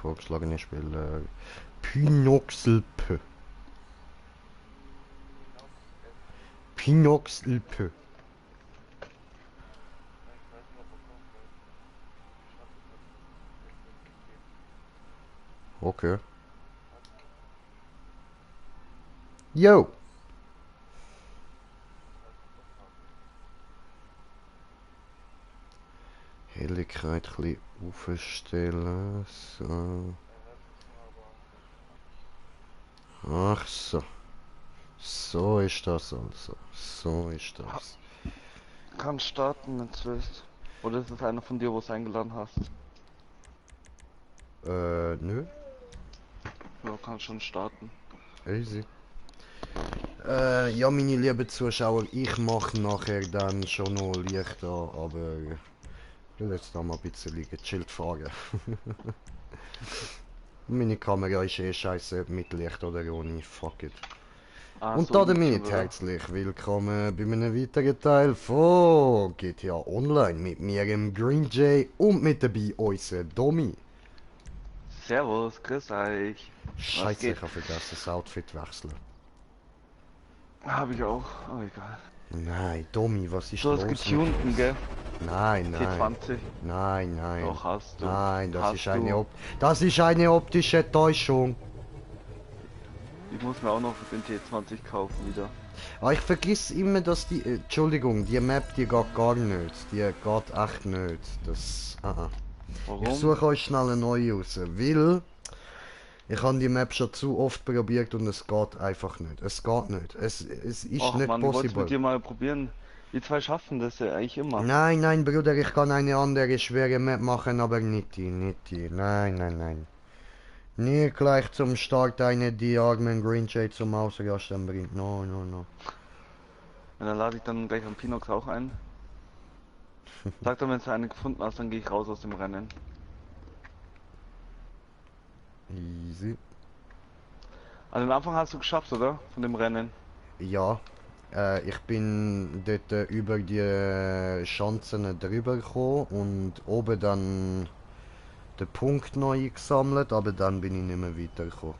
Vorgeschlagene Spiel. Pinoxelpe. Pinoxelpe. Ich weiß nicht, ob er kommt, weil ich hatte gerade gegeben. Okay. Warte, Yo! das heißt Vertrag. Helligkeit ein bisschen aufstellen. So. Er hört mich zwar, aber kann ich. Ach so. So ist das also. So ist Ha, das. kann starten, wenn du willst. Oder ist es einer von dir, wo du eingeladen hast? Nö. Ja, kann schon starten. Easy. Ja, meine lieben Zuschauer, ich mache nachher dann schon noch Licht an, aber ich will jetzt noch mal ein bisschen gechillt fahren. Meine Kamera ist eh scheiße, mit Licht oder ohne, fuck it. Ah, Und so damit YouTube, oder? herzlich willkommen bei einem weiteren Teil von GTA Online mit mir, dem Green Jay und mit dabei unser Domi. Servus, grüß euch. Was Scheiße, geht? ich habe vergessen, das Outfit wechseln. Hab ich auch, aber egal. Nein, Domi, was ist So ist los mit getunten, uns? gell? Nein, nein. T20. Nein, nein. Doch, hast du. Nein, Hast du. Das ist eine optische Täuschung. Ich muss mir auch noch den T20 kaufen wieder. Aber ich vergiss immer, dass die... Entschuldigung, die Map, die geht gar nicht. Die geht echt nicht. Das... Ich Warum? suche euch schnell eine neue raus, weil... Ich habe die Map schon zu oft probiert und es geht einfach nicht. Es geht nicht. Es ist Ach nicht man, ich wollte es mit possible. dir mal probieren. Wir zwei schaffen das ja eigentlich immer. Nein, nein, Bruder, ich kann eine andere schwere Map machen, aber nicht die, nicht die. Nein, nein, nein. Nie gleich zum Start eine die armen Green Jade zum Ausrasten bringt. No, no, no. Und dann lade ich dann gleich am Pinox auch ein. Sag dann, wenn du eine gefunden hast, dann gehe ich raus aus dem Rennen. Easy. Also den Anfang hast du geschafft, oder? Von dem Rennen. Ja, ich bin dort über die Schanzen drüber gekommen und oben dann den Punkt neu gesammelt, aber dann bin ich nicht mehr weitergekommen.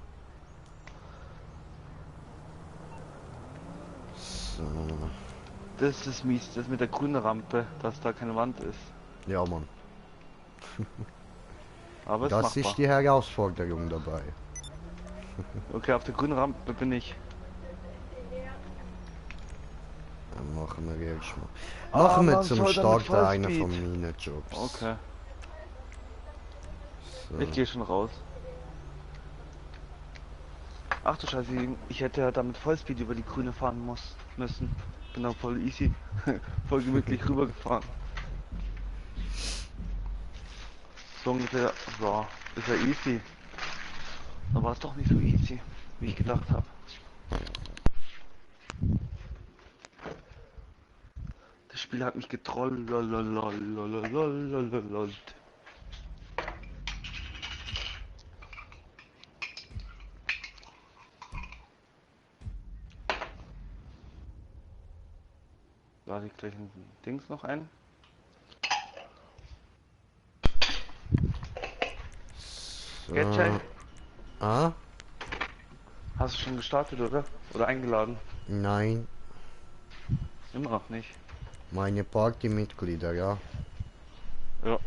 So. Das ist mies, das mit der grünen Rampe, dass da keine Wand ist. Ja, Mann. Aber es ist Das machbar. ist die Herausforderung dabei. Okay, auf der grünen Rampe bin ich. Dann machen wir erst mal. Ah, Machen wir Mann, zum soll damit Start einen Vollspeed. von meinen Jobs. Okay, So. ich gehe schon raus. Ach du Scheiße, ich hätte ja damit Vollspeed über die grüne fahren müssen. Bin dann voll easy, voll gemütlich rübergefahren. So ungefähr, ja, ist ja easy. Aber war es doch nicht so easy, wie ich gedacht habe. Das Spiel hat mich getrollt. Lade ich gleich ein Dings noch ein. So. Getcheck, Ah? hast du schon gestartet, oder? Oder eingeladen? Nein. Immer noch nicht. Meine Partymitglieder, ja. Ja.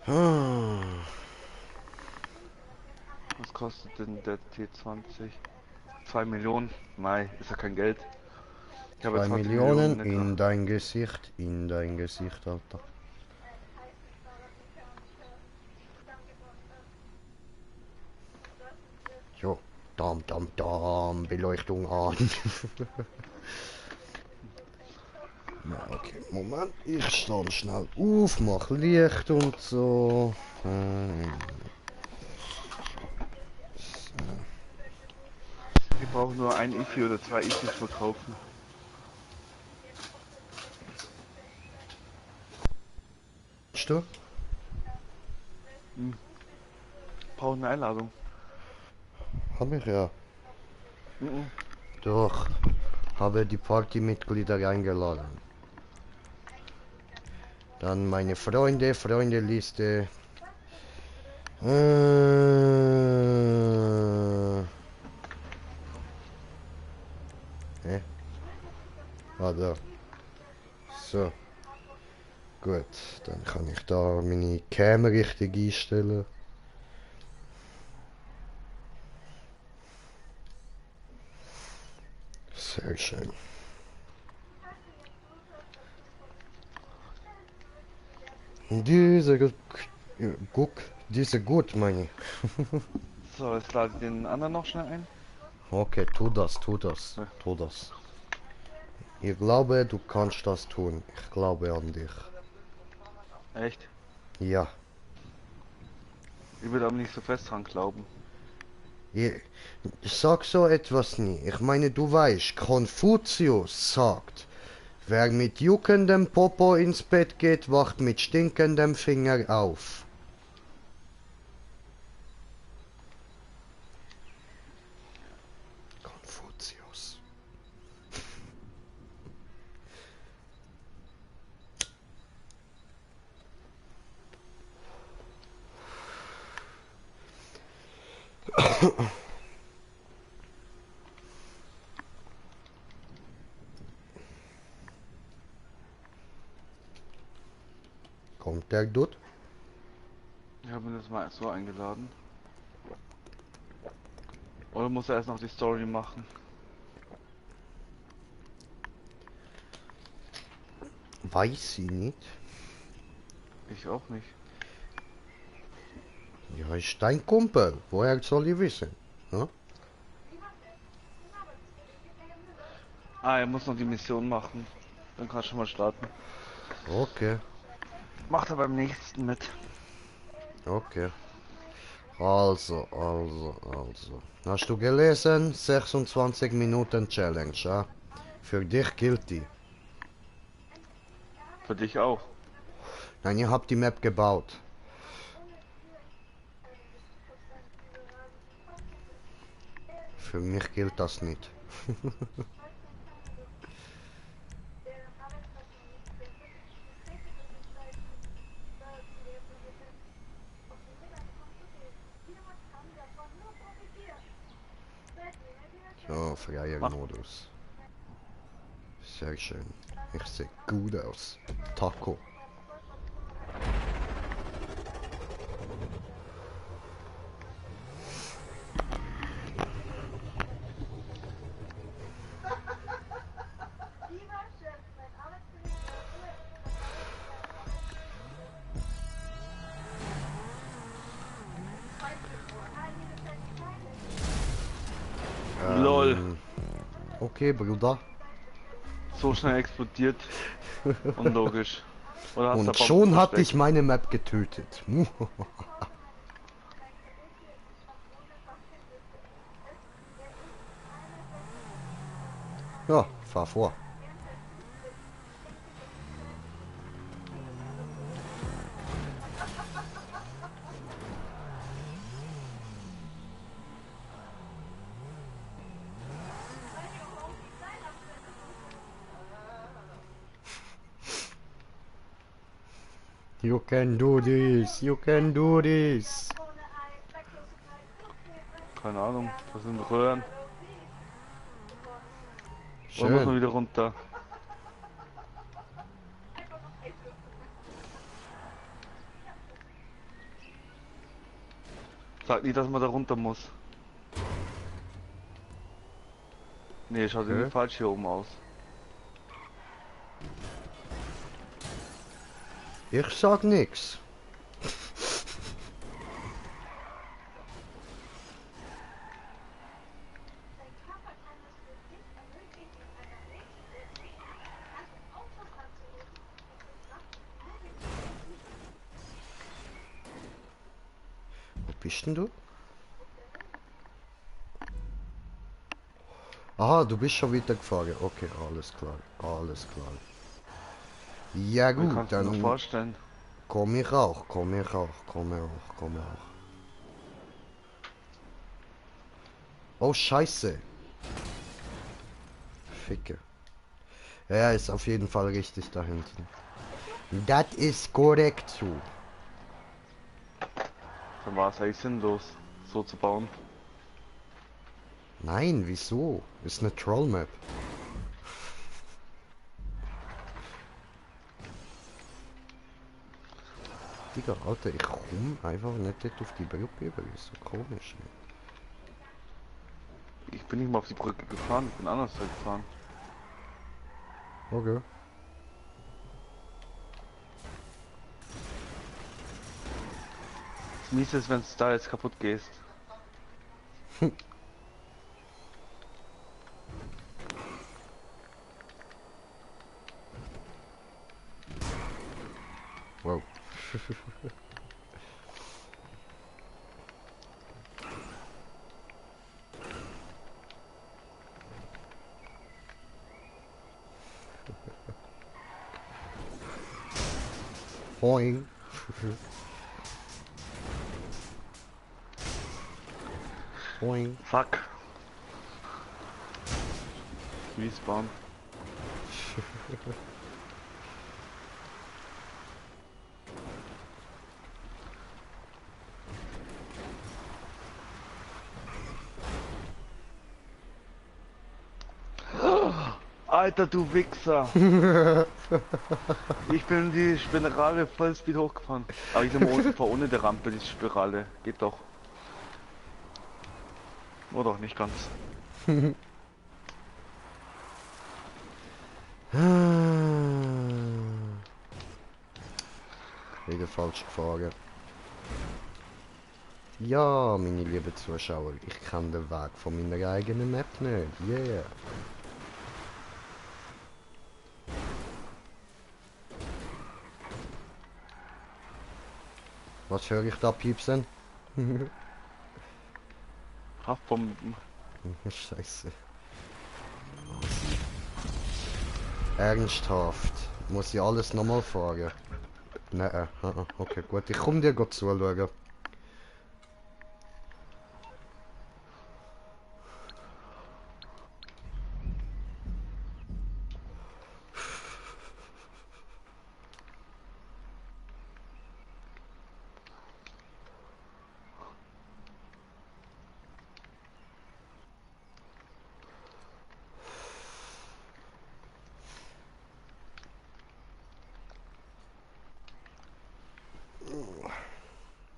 Ah. Was kostet denn der T20? 2 Millionen? Nein, ist ja kein Geld. Ich habe 2 20 Millionen Millionen netto. in dein Gesicht, Alter. Jo, dam, dam, dam, Beleuchtung an. Ja, okay, Moment, ich stehe schnell auf, mach Licht und so. Ich brauche nur ein Ifi oder zwei Ifis verkaufen. Weißt du? Brauche eine Einladung. Hab ich ja. Mhm. Doch. Habe die Partymitglieder eingeladen. Dann meine Freunde, Freundeliste. Ah, da. So. Gut, dann kann ich da meine Cam richtig einstellen. Sehr schön. Diese gut, meine ich. So, jetzt lade ich den anderen noch schnell ein. Okay, tu das, tu das, Ja. tu das. Ich glaube, du kannst das tun. Ich glaube an dich. Echt? Ja. Ich würde aber nicht so fest dran glauben. Ich, ich sag so etwas nie. Ich meine, du weißt, Konfuzius sagt, wer mit juckendem Popo ins Bett geht, wacht mit stinkendem Finger auf. Konfuzius. Kommt der dort? Ich habe ihn jetzt mal so eingeladen. Oder muss er erst noch die Story machen? Weiß sie nicht. Ich auch nicht. Ja, ist dein Kumpel. Woher soll ich wissen? Ja? Ah, er muss noch die Mission machen. Dann kann ich schon mal starten. Okay, Macht er beim nächsten mit. okay. Also. Hast du gelesen? 26 Minuten Challenge, ja? Für dich gilt die. Für dich auch. Nein, ihr habt die Map gebaut. Für mich gilt das nicht. So, freier Mach. Modus. Sehr schön. Ich sehe gut aus. Taco. LOL. Okay, Bruder. So schnell explodiert. Unlogisch. Oder hast du Und Bomben schon hatte versteckt? ich meine Map getötet. Ja, fahr vor. You can do this, you can do this. Keine Ahnung. Was sind Röhren? Oder muss man Schön. wieder runter? Sag nicht, dass man da runter muss. Nee, schaut irgendwie Okay. falsch hier oben aus. Ich sag nix. Wo bist denn du? Aha, du bist schon weitergefahren. Okay, alles klar. Alles klar. Ja Wie gut, kannst du dir noch dann vorstellen? komme ich auch, komme ich auch, komme auch, komme auch. Oh, Scheiße. Ficke. Ja, ist auf jeden Fall richtig da hinten. Das ist korrekt so. Dann war es eigentlich sinnlos, so zu bauen. Nein, wieso? Ist eine Trollmap. Digga, Alter, ich komm einfach nicht dort auf die Brücke über. Ist so komisch. Ich bin nicht mal auf die Brücke gefahren, ich bin anders gefahren. Okay. Das Mies ist, wenn es da jetzt kaputt gehst. Wow. Boing. Boing. Fuck. Respawn. Alter, du Wichser! Ich bin die Spirale Vollspeed hochgefahren. Aber ich fahr ohne der Rampe, die Spirale. Geht doch. Oder auch nicht ganz. Wieder falsch gefahren. Ja, meine lieben Zuschauer, ich kenne den Weg von meiner eigenen Map nicht. Yeah. Was höre ich da piepsen? Haftbomben. Scheiße. Ernsthaft. Muss ich alles nochmal fahren? Nein, okay, gut. Ich komme dir gut zuschauen.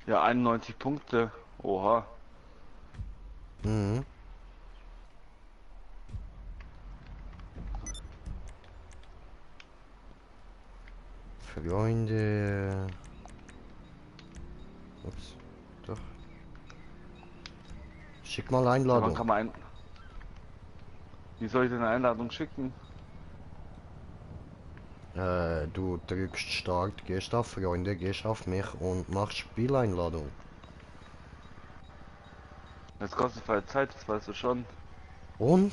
Ja, 91 Punkte. Oha. Mhm. Freunde. Ups. Doch. Schick mal Ja, wann Einladung. kann man ein... Wie soll ich denn eine Einladung schicken? Du drückst Start, gehst auf Freunde, gehst auf mich und machst Spieleinladung. Das kostet voll Zeit, das weißt du schon. Und?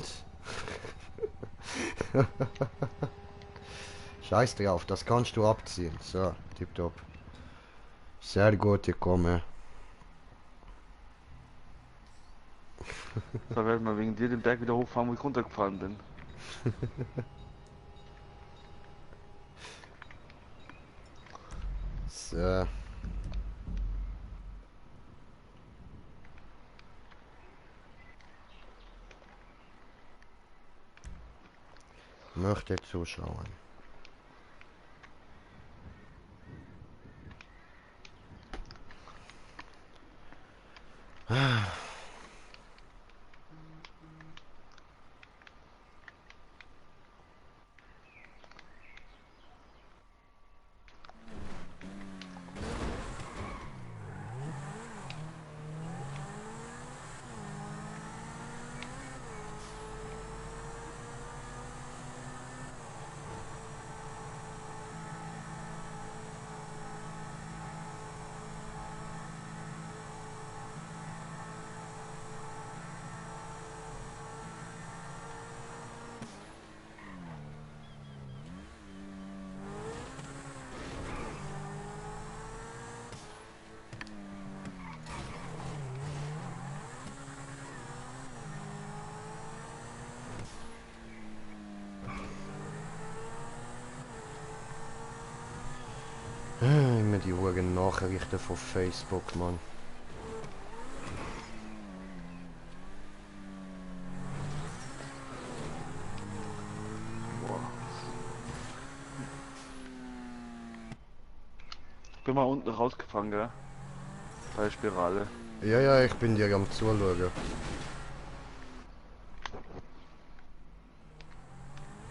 Scheiß drauf, das kannst du abziehen. So, tipptopp. Sehr gut, ich komme. Da werden wir wegen dir den Berg wieder hochfahren, wo ich runtergefahren bin. So. Möchte zuschauen. die Huren Nachrichten von Facebook, Mann. Boah. Bin mal unten rausgefahren, gell? Bei der Spirale. Ja, ja, ich bin dir am Zuschauen.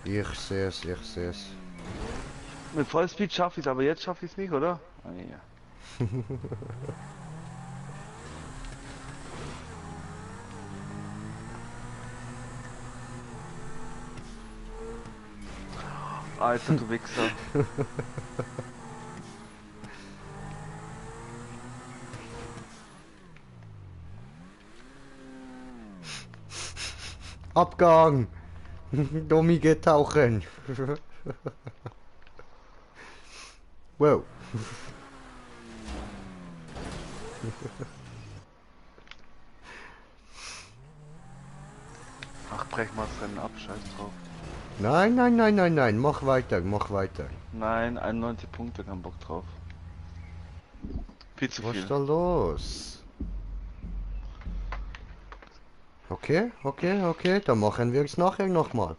Ich sehe es, ich sehe es. Mit Vollspeed schaffe ich es, aber jetzt schaffe ich es nicht, oder? Ah, ja. Alter, du Wichser. Abgang! Dummi getauchen! Wow! Ach, brech mal das Rennen ab, scheiß drauf. Nein, nein, nein, nein, nein, mach weiter, mach weiter. Nein, 91 Punkte, kein Bock drauf. Viel zu Was viel. ist da los? Okay, okay, okay, dann machen wir es nachher nochmal.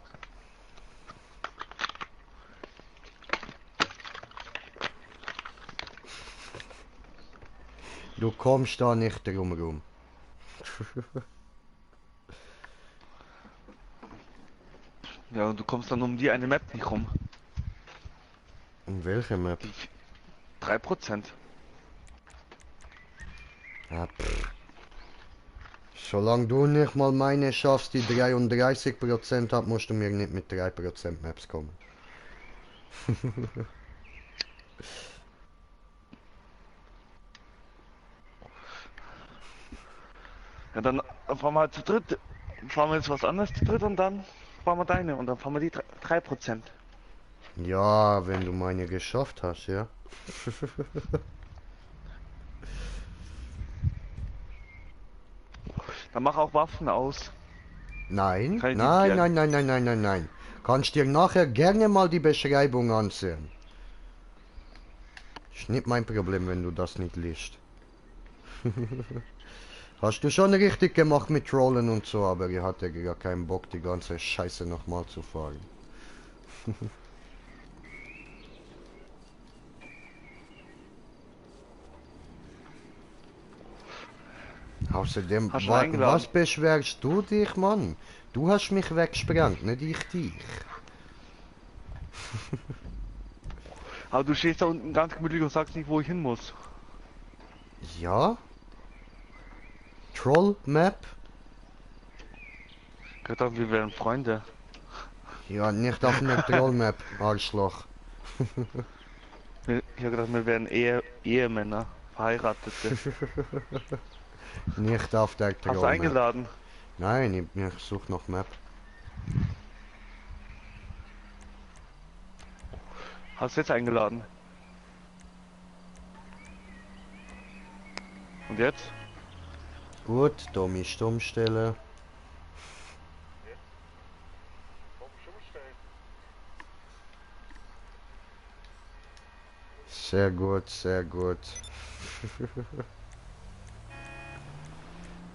Du kommst da nicht drum rum. Ja, und du kommst dann um die eine Map nicht rum. In welcher Map? Die 3%. Ah, pff. Solange du nicht mal meine schaffst, die 33% hat, musst du mir nicht mit 3% Maps kommen. Ja, dann fahren wir halt zu dritt. Fahren wir jetzt was anderes zu dritt und dann fahren wir deine und dann fahren wir die 3%. Ja, wenn du meine geschafft hast, ja. Dann mach auch Waffen aus. Nein, Kann ich die nein, klären? nein, nein, nein, nein, nein, nein. Kannst dir nachher gerne mal die Beschreibung ansehen. Ist nicht mein Problem, wenn du das nicht liest. Hast du schon richtig gemacht mit Trollen und so, aber ich hatte gar keinen Bock, die ganze Scheiße nochmal zu fahren. Außerdem, Hast schon eingeladen? was beschwerst du dich, Mann? Du hast mich weggesprengt, nicht ich dich. Aber du stehst da unten ganz gemütlich und sagst nicht, wo ich hin muss. Ja? Troll Map? Ich dachte, wir wären Freunde. Ja, nicht auf einer Troll Map, Arschloch. Ich hab gedacht, wir wären Ehemänner, Verheiratete. Nicht auf der Hast du Troll Map. eingeladen? Nein, ich suche noch Map. Hast du jetzt eingeladen? Und jetzt? Gut, Dummi stumm stellen. Warum schon stellen? Sehr gut, sehr gut.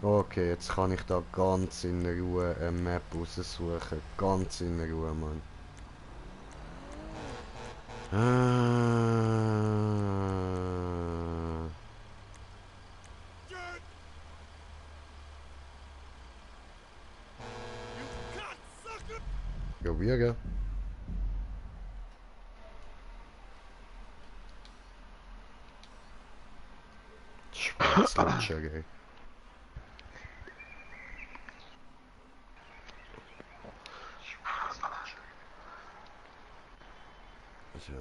Okay, jetzt kann ich da ganz in Ruhe eine Map raussuchen. Ganz in Ruhe, Mann. Ah. Probieren. Schwarzlutscher, ey. So.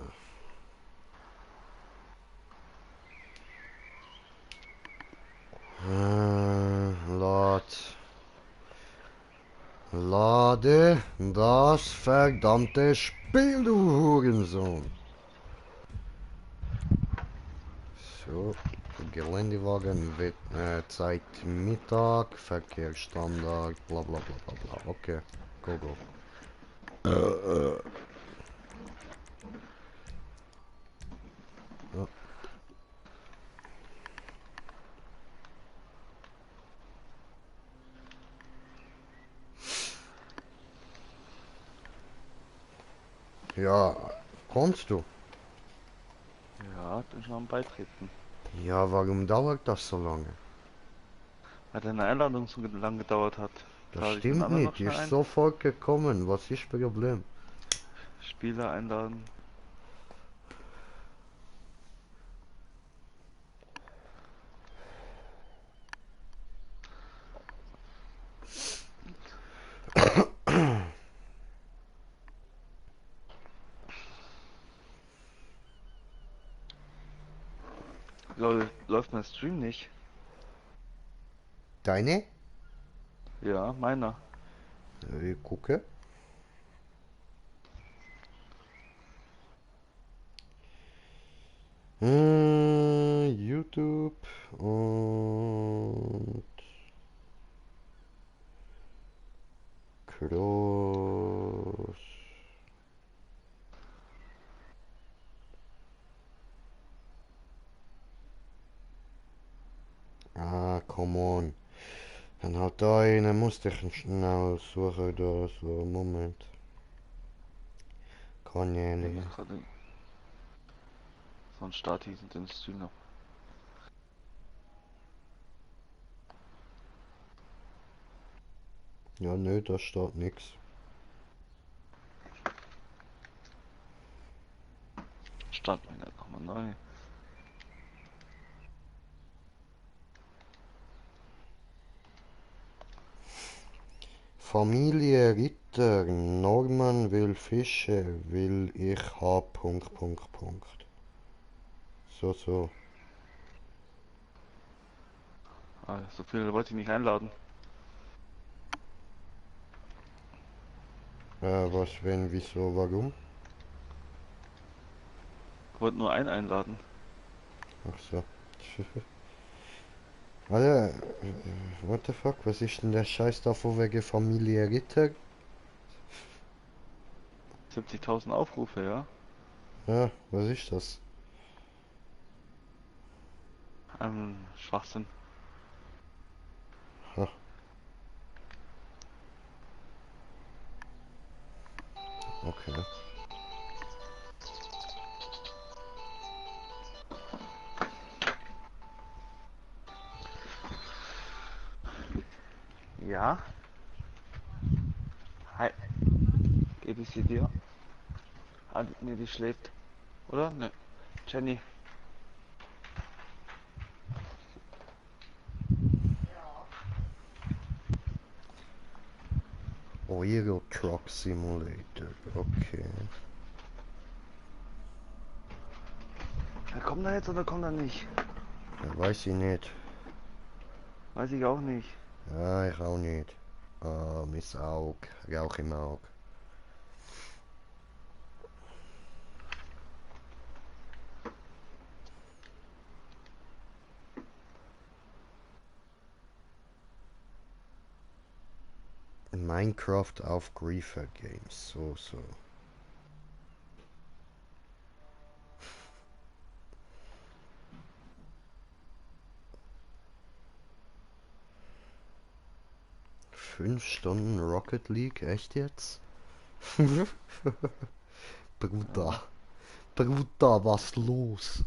Lade das verdammte Spiel, du Hurensohn. So, Geländewagen, Zeit Mittag, Verkehrsstandard, bla bla bla bla bla. Okay, go go. Ja. Ja, kannst du? Ja, dann schon am Beitreten. Ja, warum dauert das so lange? Weil deine Einladung so lang gedauert hat. Das Lade ich den stimmt anderen noch nicht, die schnell ist ein. sofort gekommen. Was ist das Problem? Spieler einladen. Läuft mein Stream nicht? Deine? Ja, meiner. Ich gucke. YouTube und Cross. Ah, come on. Dann halt da einen, musste ich schnell suchen da, so, Moment. Kann ja Ich muss nicht. gerade so einen Start hießen den Stream noch. Ja, nö, da steht nix. Starten wir nicht nochmal neu. Familie Ritter, Norman will Fische, will ich ha, Punkt, Punkt, Punkt. So, so. Ah, so viele wollte ich nicht einladen. Was, wenn, wieso, warum? Ich wollte nur einen einladen. Ach so. Alter, what the fuck, was ist denn der Scheiß da von wegen Familie Ritter? 70.000 Aufrufe, ja. Ja, was ist das? Schwachsinn. Ha, okay. Ja. Hi. Gebe ich sie dir? Ah, nee, die schläft. Oder? Ne. Jenny. Euro Truck Simulator, okay. Ja, kommt er jetzt oder kommt er nicht? Ja, weiß ich nicht. Weiß ich auch nicht. Ja, ich auch nicht. Ah, mein Auge, Rauch im Auge. Minecraft auf Griefer Games, so, so. Fünf Stunden Rocket League, echt jetzt? Bruder, Ja. Bruder, was los?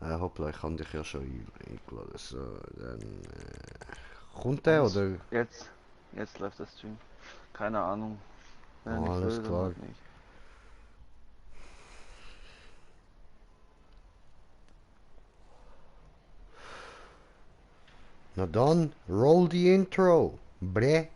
Hoppla, ich kann dich ja schon eingeladen. So, dann kommt der Alles oder? jetzt. Jetzt läuft der Stream. Keine Ahnung. Wenn er Oh, nicht alles will, dann klar. halt nicht. Na dann, roll the intro. Bre.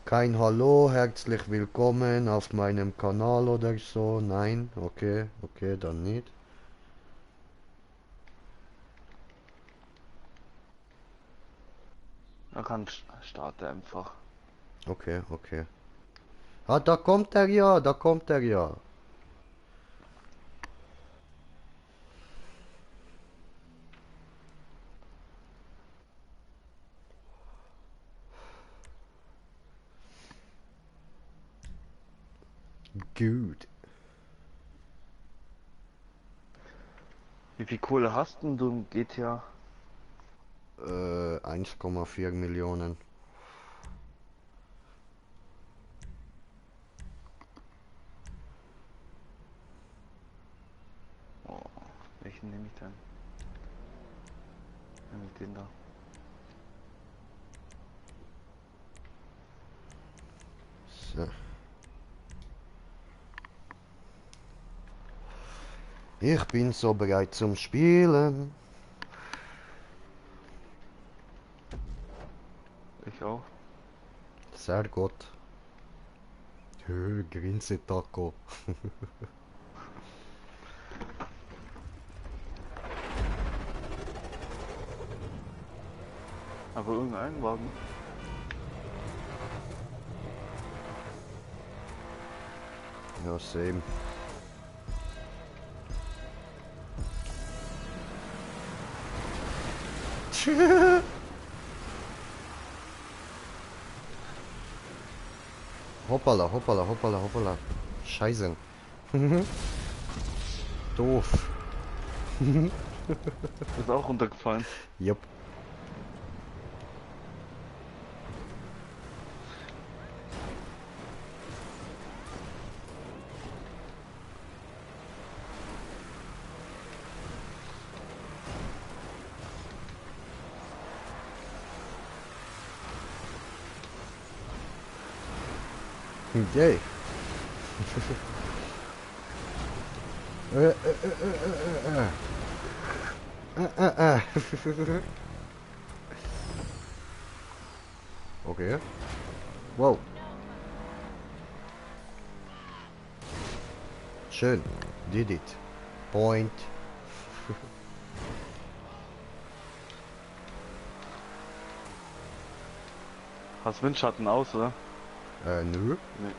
Kein Hallo, herzlich willkommen auf meinem Kanal oder so. Nein, okay, okay, dann nicht. Er kann starten einfach. Okay, okay. Ah, da kommt er ja, da kommt er ja. Gut. Wie viel Kohle hast denn du im GTA? 1,4 Millionen. Oh, welchen nehme ich dann? Nehme ich den da. So. Ich bin so bereit zum Spielen. Ich auch. Sehr gut. Grinse Taco. Aber irgendein Wagen. Ja, same. Hoppala, hoppala, hoppala, hoppala. Scheiße. Doof. Ist auch runtergefallen. Jupp. Yay. Okay. Wow. Schön. Did it. Point. Hast Windschatten aus, oder? Nö. Nee.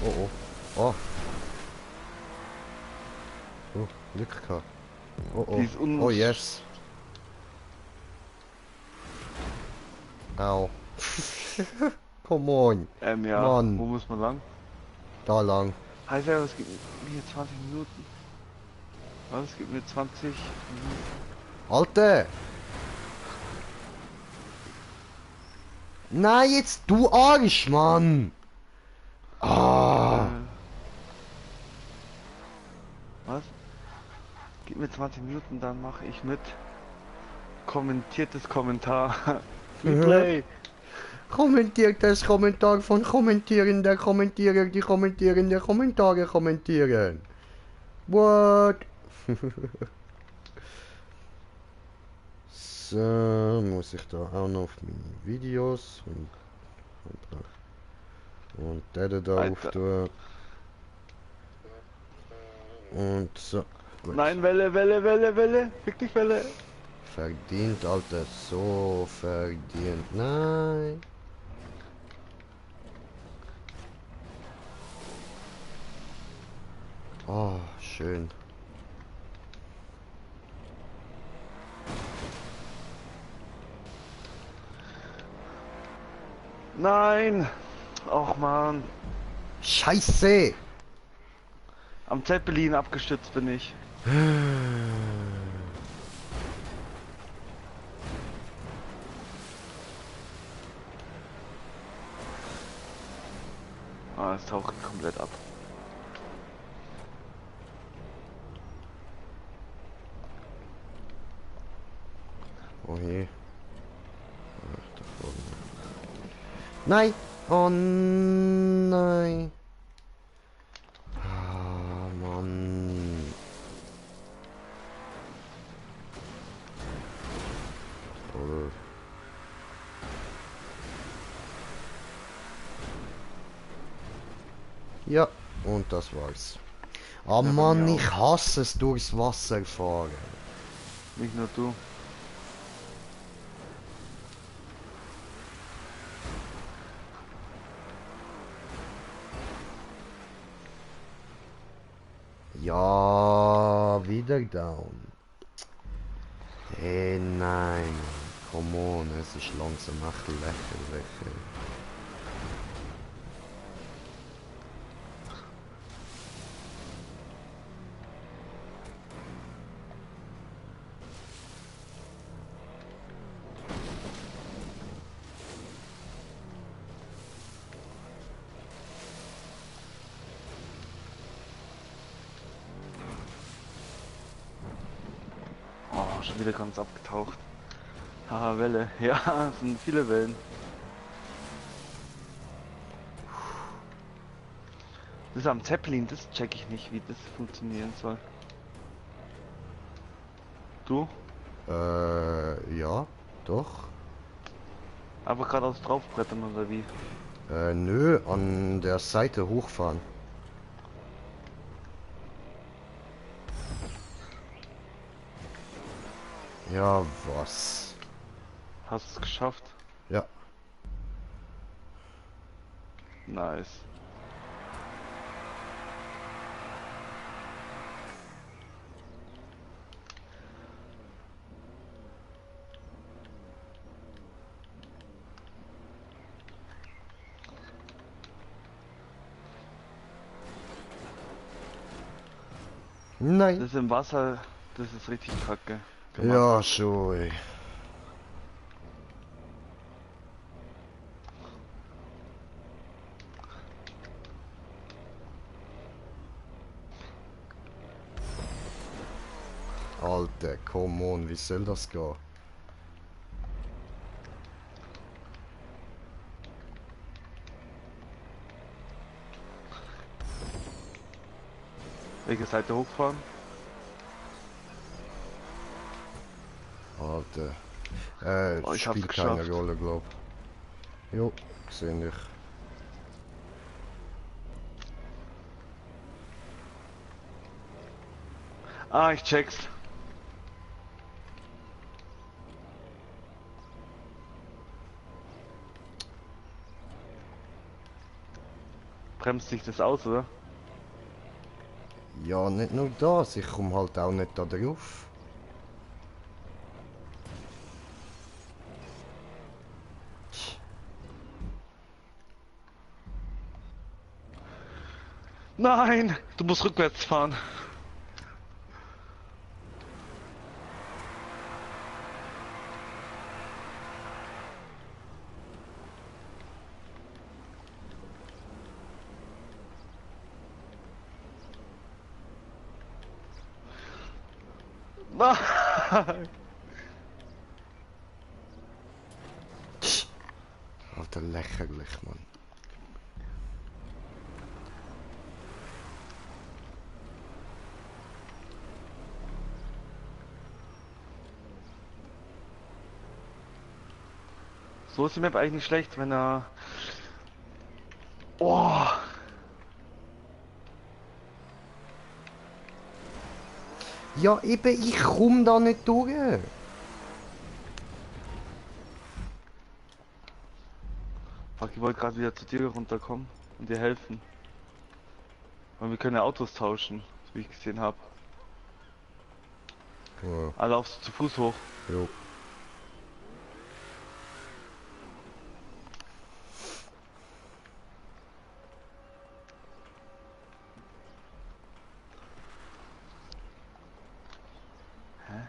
Oh oh. Oh. Oh, Glück gehabt. Oh Die oh. ist Oh yes. Au. Come on. Ja. Mann. Wo muss man lang? Da lang. Heißt ja, es gibt mir 20 Minuten. Was? Es gibt mir 20 Minuten. Alter! Nein, jetzt du Arsch, Mann! Ah! Was? Gib mir 20 Minuten, dann mache ich mit. Kommentiertes Kommentar. Replay. Kommentiert das Kommentar von kommentierender Kommentierer, die kommentierende Kommentare kommentieren. What? So, muss ich da auch noch auf meine Videos und den da Alter. auftun. Und so. Gut. Nein, Welle, Welle, Welle, Welle. Fick dich, Welle. Verdient, Alter. So verdient. Nein. Oh, schön. Nein. Och man. Scheiße! Am Zeppelin abgestürzt bin ich. Ah, es taucht komplett ab. Oh je. Ach, da vorne. Nein! Oh nein! Ah, Mann. Toll. Ja, und das war's. Ah Ja, bei Mann, mir ich hasse es durchs Wasser fahren. Nicht nur du. Ja, wieder down. Hey, nein. Come on, es ist langsam echt lächerlich. schon wieder ganz abgetaucht. Haha, Welle. Ja, es sind viele Wellen. Das am Zeppelin, das check ich nicht, wie das funktionieren soll. Du? Ja, doch. Aber geradeaus draufbrettern oder wie? Nö, an der Seite hochfahren. Ja, was? Hast du es geschafft? Ja. Nice. Nein. Das im Wasser, das ist richtig kacke gemacht. Ja, schon, ey. Alter, come on, wie soll das gehen? Welche Seite hochfahren? Alter. Oh, ich hab's Spielt keine geschafft. Rolle, glaub. Jo, gesehen ich. Ah, ich check's. Bremst sich das aus, oder? Ja, nicht nur das, ich komme halt auch nicht da drauf. Nein, du musst rückwärts fahren. Nein. Alter, lächerlich, Mann. So ist die Map eigentlich nicht schlecht, wenn er... Oh, Ja, eben, ich komm da nicht durch. fuck, ich wollte gerade wieder zu dir runterkommen und dir helfen. Weil wir können ja Autos tauschen, wie ich gesehen habe. Ja, Alle laufst du zu Fuß hoch. jo. Hä?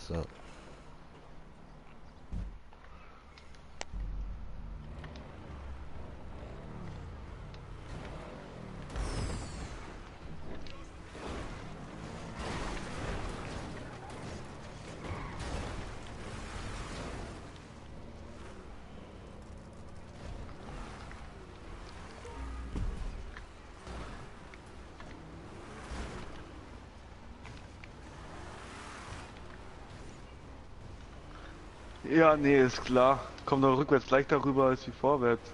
So. Ja, nee, ist klar. Kommt doch rückwärts leichter rüber als wie vorwärts.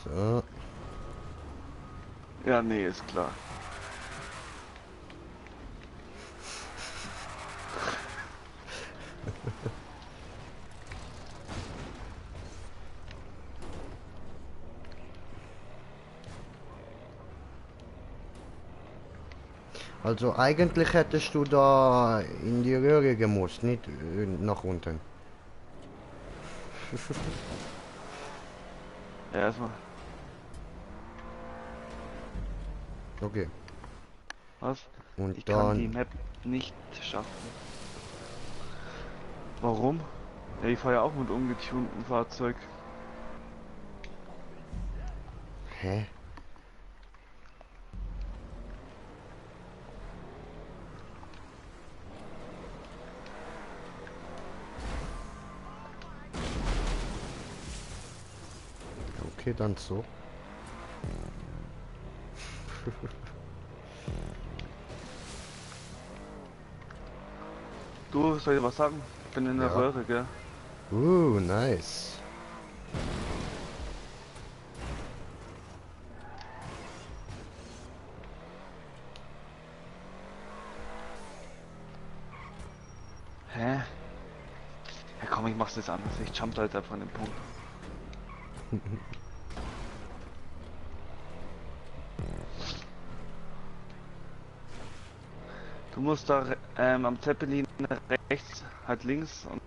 So. Ja, nee, ist klar. Also eigentlich hättest du da in die Röhre gemusst, nicht nach unten. Ja, erstmal. Okay. Was? Und Ich kann die dann... Map nicht schaffen. Warum? Ja, ich fahre ja auch mit ungetuntem Fahrzeug. Hä? Okay, dann so. Du, soll ich was sagen? Ich bin in der Ja. Röhre, gell? Nice. Hä? Ja komm, ich mach's jetzt anders. Ich jump halt einfach an den Punkt. Du musst da am Zeppelin rechts, halt links und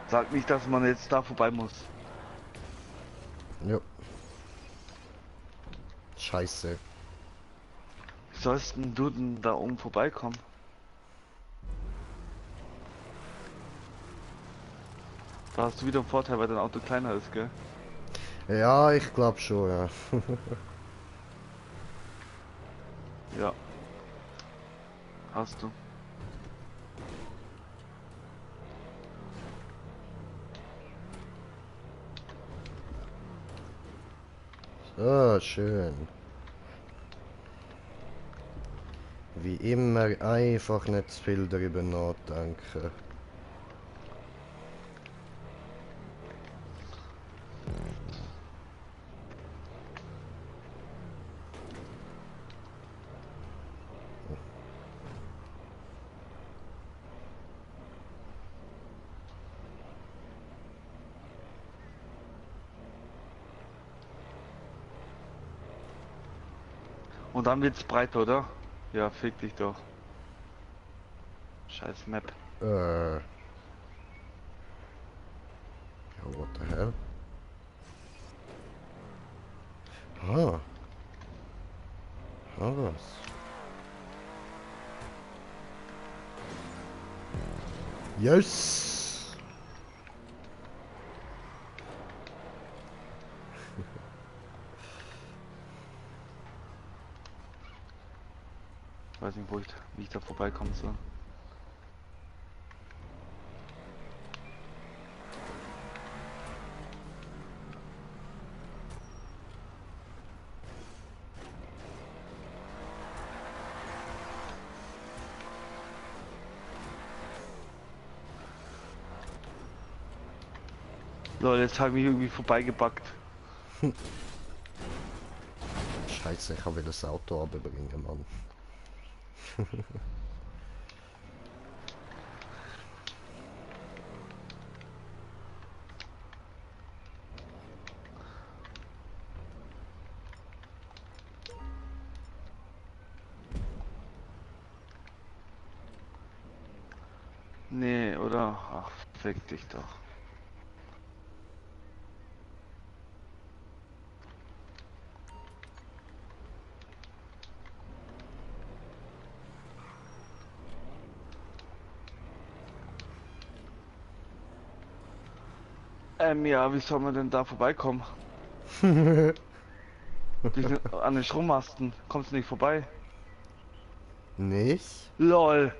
sag nicht, dass man jetzt da vorbei muss. Jo. Scheiße. Wie sollst denn du denn da oben vorbeikommen? Da hast du wieder einen Vorteil, weil dein Auto kleiner ist, gell? Ja, ich glaube schon, ja. Ja, hast du. So, schön. Wie immer einfach nicht zu viel darüber nachdenken. Und dann wird's breiter, oder? Ja, fick dich doch. Scheiß Map. Ja, what the hell? Ah. Was? Yes! Weiß nicht, wie ich da vorbeikommen soll. Leute, jetzt habe ich mich irgendwie vorbeigebackt. Scheiße, ich will das Auto abbringen, Mann. Nee, oder? Ach, fick dich doch. Ja, wie soll man denn da vorbeikommen? Die sind an den Strommasten. Kommst du nicht vorbei? Nicht? LOL.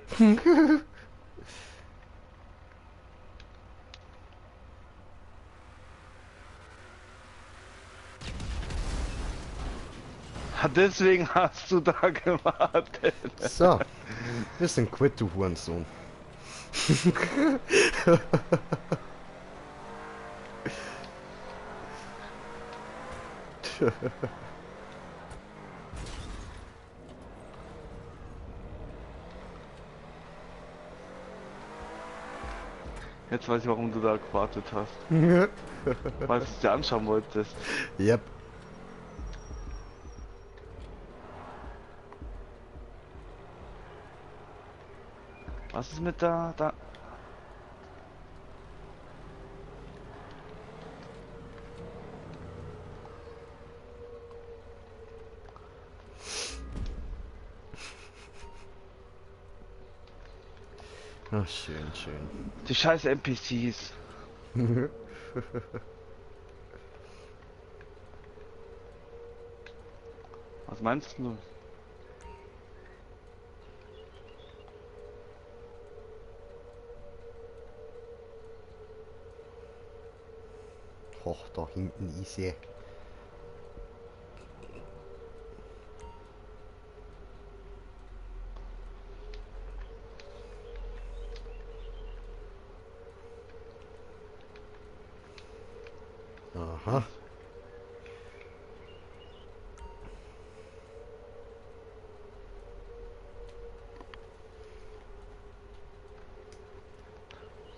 Deswegen hast du da gewartet. So. Wir sind quitt, du Hurensohn. Jetzt weiß ich, warum du da gewartet hast. Weil du es dir anschauen wolltest. Yep. Was ist mit da? Ach, schön, schön. Die scheiß NPCs. Was meinst du? Och, da hinten ist sie. Aha.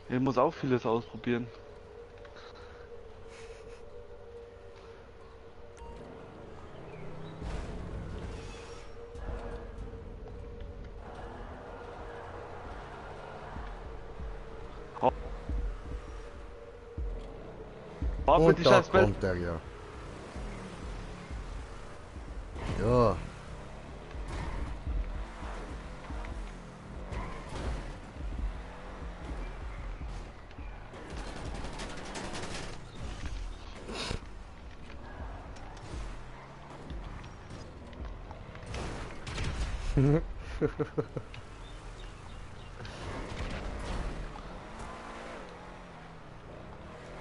Ich muss auch vieles ausprobieren. Warte mit die Und da scheiß Bett. kommt er ja. Ja.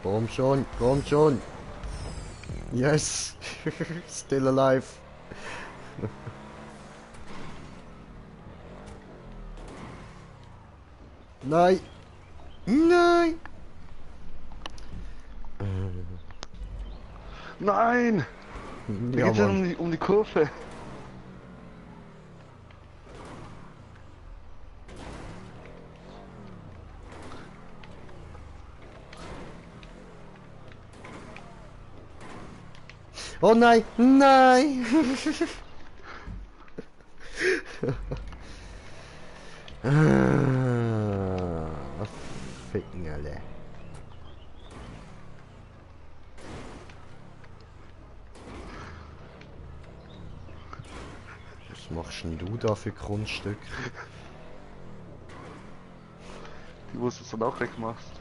Komm schon, komm schon. Yes. Still alive. Nein. Nein. Nein! Da Ja, geht's ja Mann. um die Kurve. Oh nein, nein. Ficken alle. Was machst denn du da für Grundstück? Wo du es dann auch wegmachst.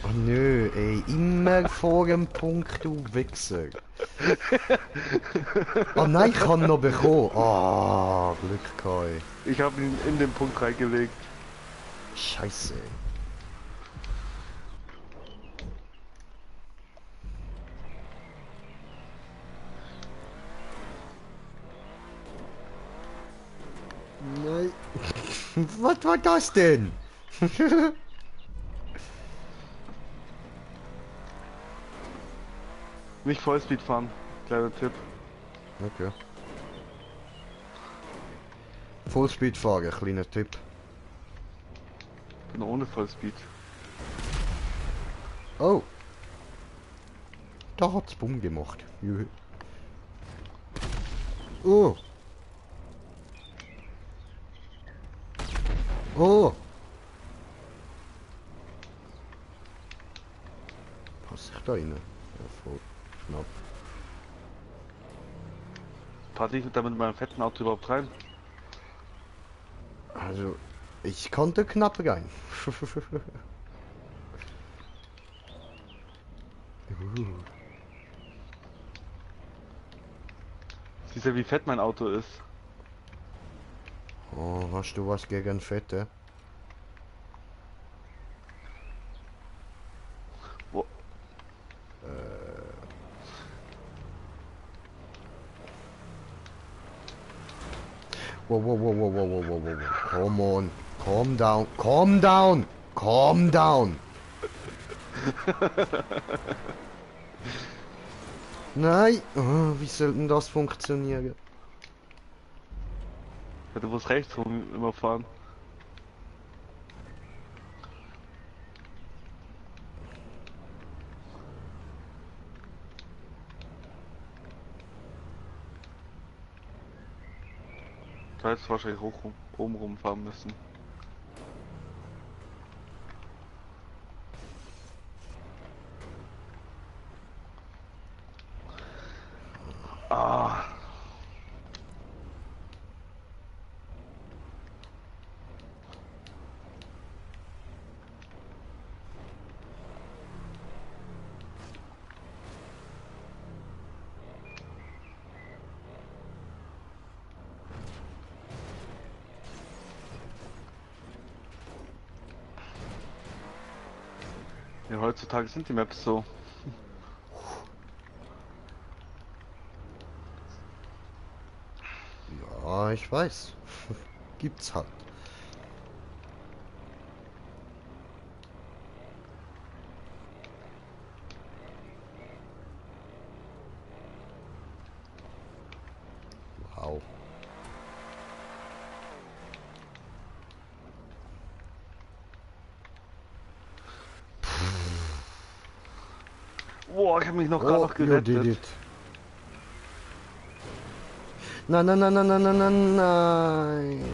Oh nö, ey, immer vor dem Punkt, du Wichser. Oh nein, ich kann noch bekommen. Ah, Glück gehabt. Ich habe ihn in den Punkt reingelegt. Scheiße. Nein. Was war das denn? Nicht Vollspeed fahren. Kleiner Tipp. Okay. Fullspeed fahren, kleiner Tipp. Bin ohne Vollspeed. Oh. Da hat's Bumm gemacht. Jö. Oh. Oh. Pass ich da rein? Ja, voll knapp. Passe ich da mit meinem fetten Auto überhaupt rein? Also, ich konnte knapp rein. Siehst du, wie fett mein Auto ist? Oh, hast du was gegen Fette? Wo? Whoa, whoa, whoa, whoa, whoa, whoa, whoa, whoa, whoa. Come on. Calm down. Calm down. Calm down. Nein! Oh, wie soll denn das funktionieren? Ja, du musst rechts rum immer fahren. Da hättest du wahrscheinlich hoch rum, oben rumfahren müssen. Ah. Ja, heutzutage sind die Maps so. Ja, ich weiß. Gibt's halt. Wow. Boah, ich habe mich noch gerade Oh, noch you did gerettet. it. Nein, nein, nein, nein, nein, nein, nein, nein.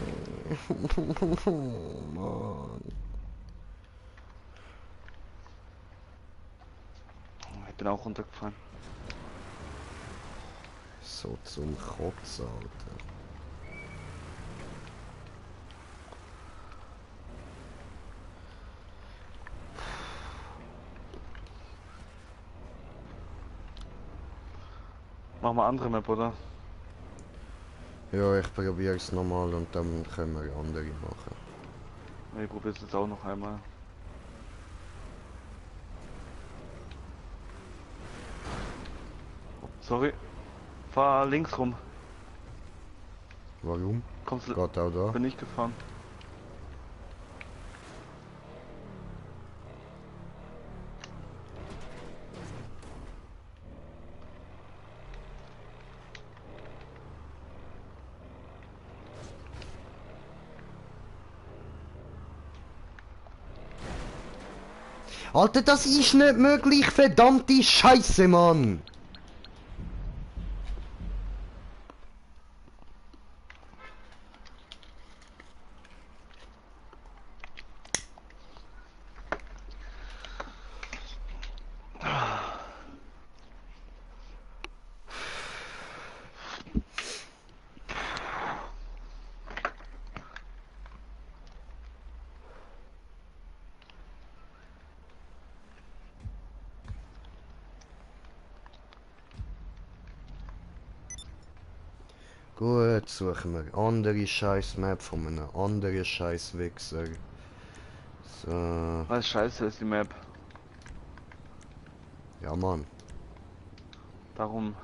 Mann. Ich bin auch runtergefallen. So zum Kotzen, Alter. Machen wir andere Map, oder? Ja, ich probiere es nochmal und dann können wir andere machen. Ich probiere es jetzt auch noch einmal. Sorry. Fahr links rum. Warum? Kommst du? Geht auch da? Bin ich gefahren. Alter, das ist nicht möglich, verdammte Scheiße, Mann! Gut, suchen wir andere Scheiß-Map von einem anderen Scheiß-Wichser. So, Was scheiße ist die Map. ja Mann. Darum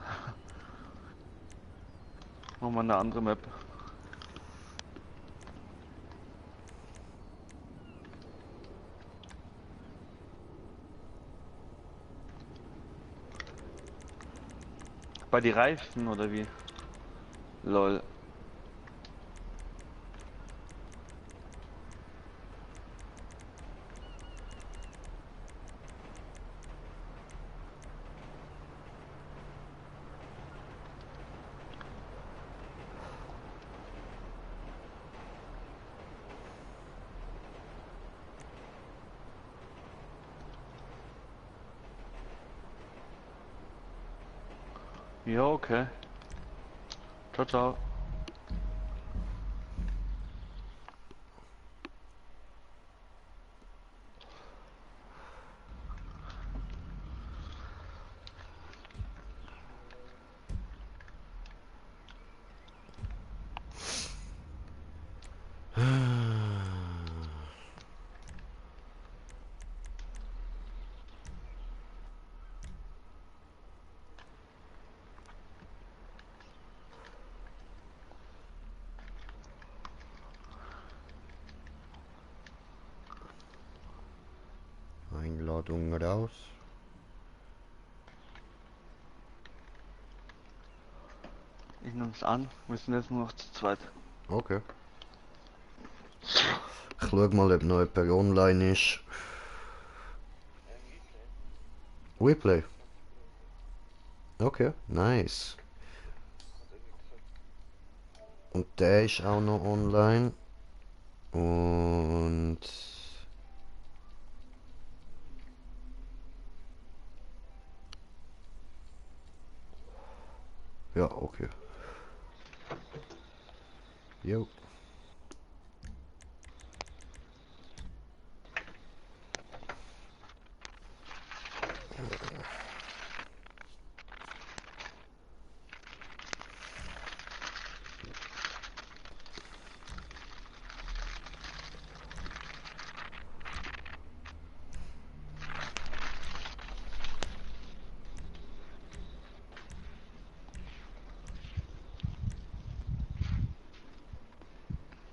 machen wir eine andere Map. Bei die Reifen oder wie? Lol. Ja, okay. Ciao, ciao. Einladung raus. Ich nehme es an. Wir sind jetzt nur noch zu zweit. Okay. Ich schau mal, ob noch jemand online ist. Replay. Okay, nice. Und der ist auch noch online. Und... Ja, okay. Jo.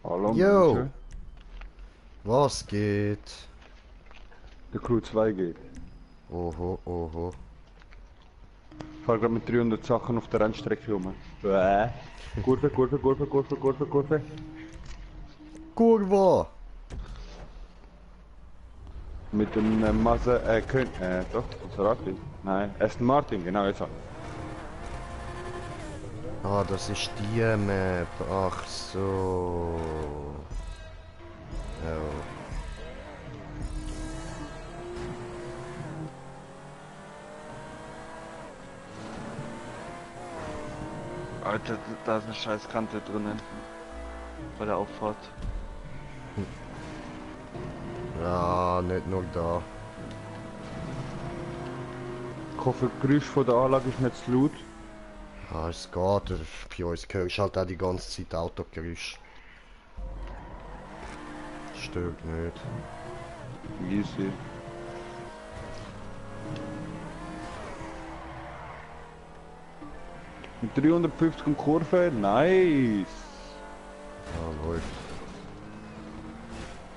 Hallo Yo. Menschen. Was geht? Der Crew 2 geht. Oho, oho. Ich fahre gerade mit 300 Sachen auf der Rennstrecke rum. Kurve, Kurve, Kurve, Kurve, Kurve, Kurve. Kurva! Mit dem doch, Maserati. Nein, Aston Martin, genau, jetzt. Ah, das ist die Map. Ach so. Ja. Alter, da ist eine scheiß Kante drinnen. Bei der Auffahrt. Ja, nicht nur da. Ich hoffe, das Geräusch von der Anlage ist nicht zu laut. Ja, es geht. Bei uns hörst du halt auch die ganze Zeit Autogeräusch. Stört nicht. Easy. Mit 350 und Kurve, nice. Ja, läuft.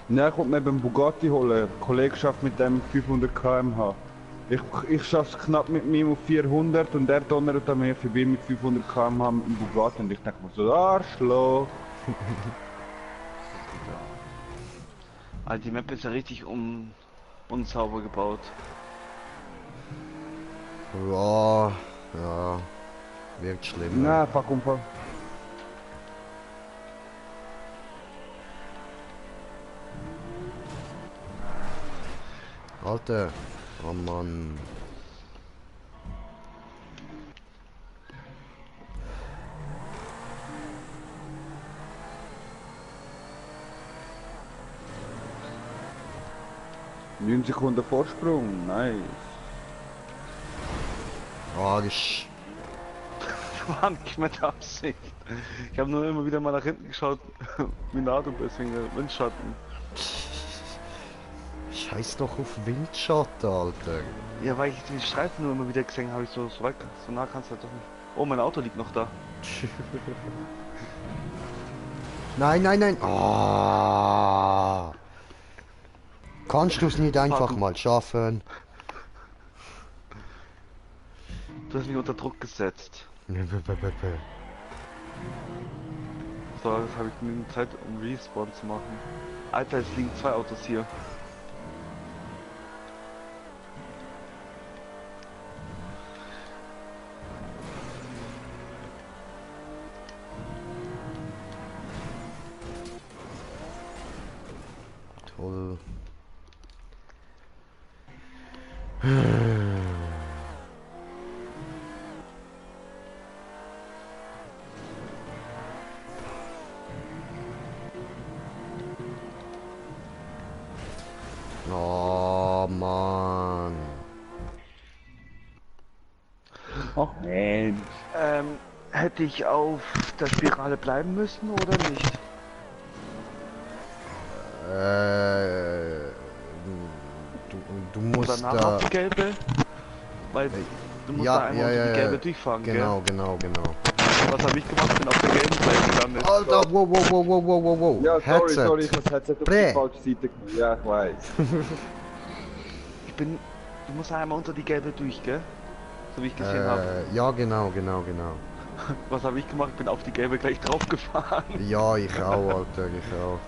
Nein, kommt mir beim Bugatti holen. Die Kollegenschaft mit dem 500 km/h. Ich schaff's knapp mit mir auf 400 und der donnert an mir vorbei mit 500 km/h mit dem Bugatti und ich denke mir so, Arschloch. Alter, die Map ist ja richtig unsauber gebaut. Ja, ja. Wird schlimmer. Nein, fuck Unfall. Alter. Oh Mann. Neun Sekunden Vorsprung, nice. Ah, das ist... War nicht mit Absicht. Ich habe nur immer wieder mal nach hinten geschaut, wie nah du bist wegen der Windschatten. Scheiß doch auf Windschatten, Alter. Ja, weil ich die Streifen nur immer wieder gesehen habe, ich so weit, so nah kannst du halt doch nicht. Oh, mein Auto liegt noch da. Nein, nein, nein. Ah. Kannst du es nicht einfach mal schaffen? Du hast mich unter Druck gesetzt. So, jetzt habe ich genügend Zeit, um Respawn zu machen. Alter, es liegen zwei Autos hier. Toll. Oh Mann. Ach Mensch. Hätte ich auf der Spirale bleiben müssen oder nicht? Du musst Danach da... auf die gelbe? Weil du musst Ja, da einmal ja, unter ja, die gelbe ja. durchfahren, Genau, genau, genau. gell? Was habe ich gemacht? Bin auf der gelben Seite gelandet. Alter, wow, wow, wow, wow, wow, wow, wow. Ja, Headset. sorry, ich habe das Headset auf Prä. die falsche Seite gemacht. Ja, ich weiß. Du musst einmal unter die gelbe durch, gell? So wie ich gesehen habe. Ja, genau, genau, genau. Was habe ich gemacht? Bin auf die gelbe gleich draufgefahren. Ja, ich auch, Alter, ich auch.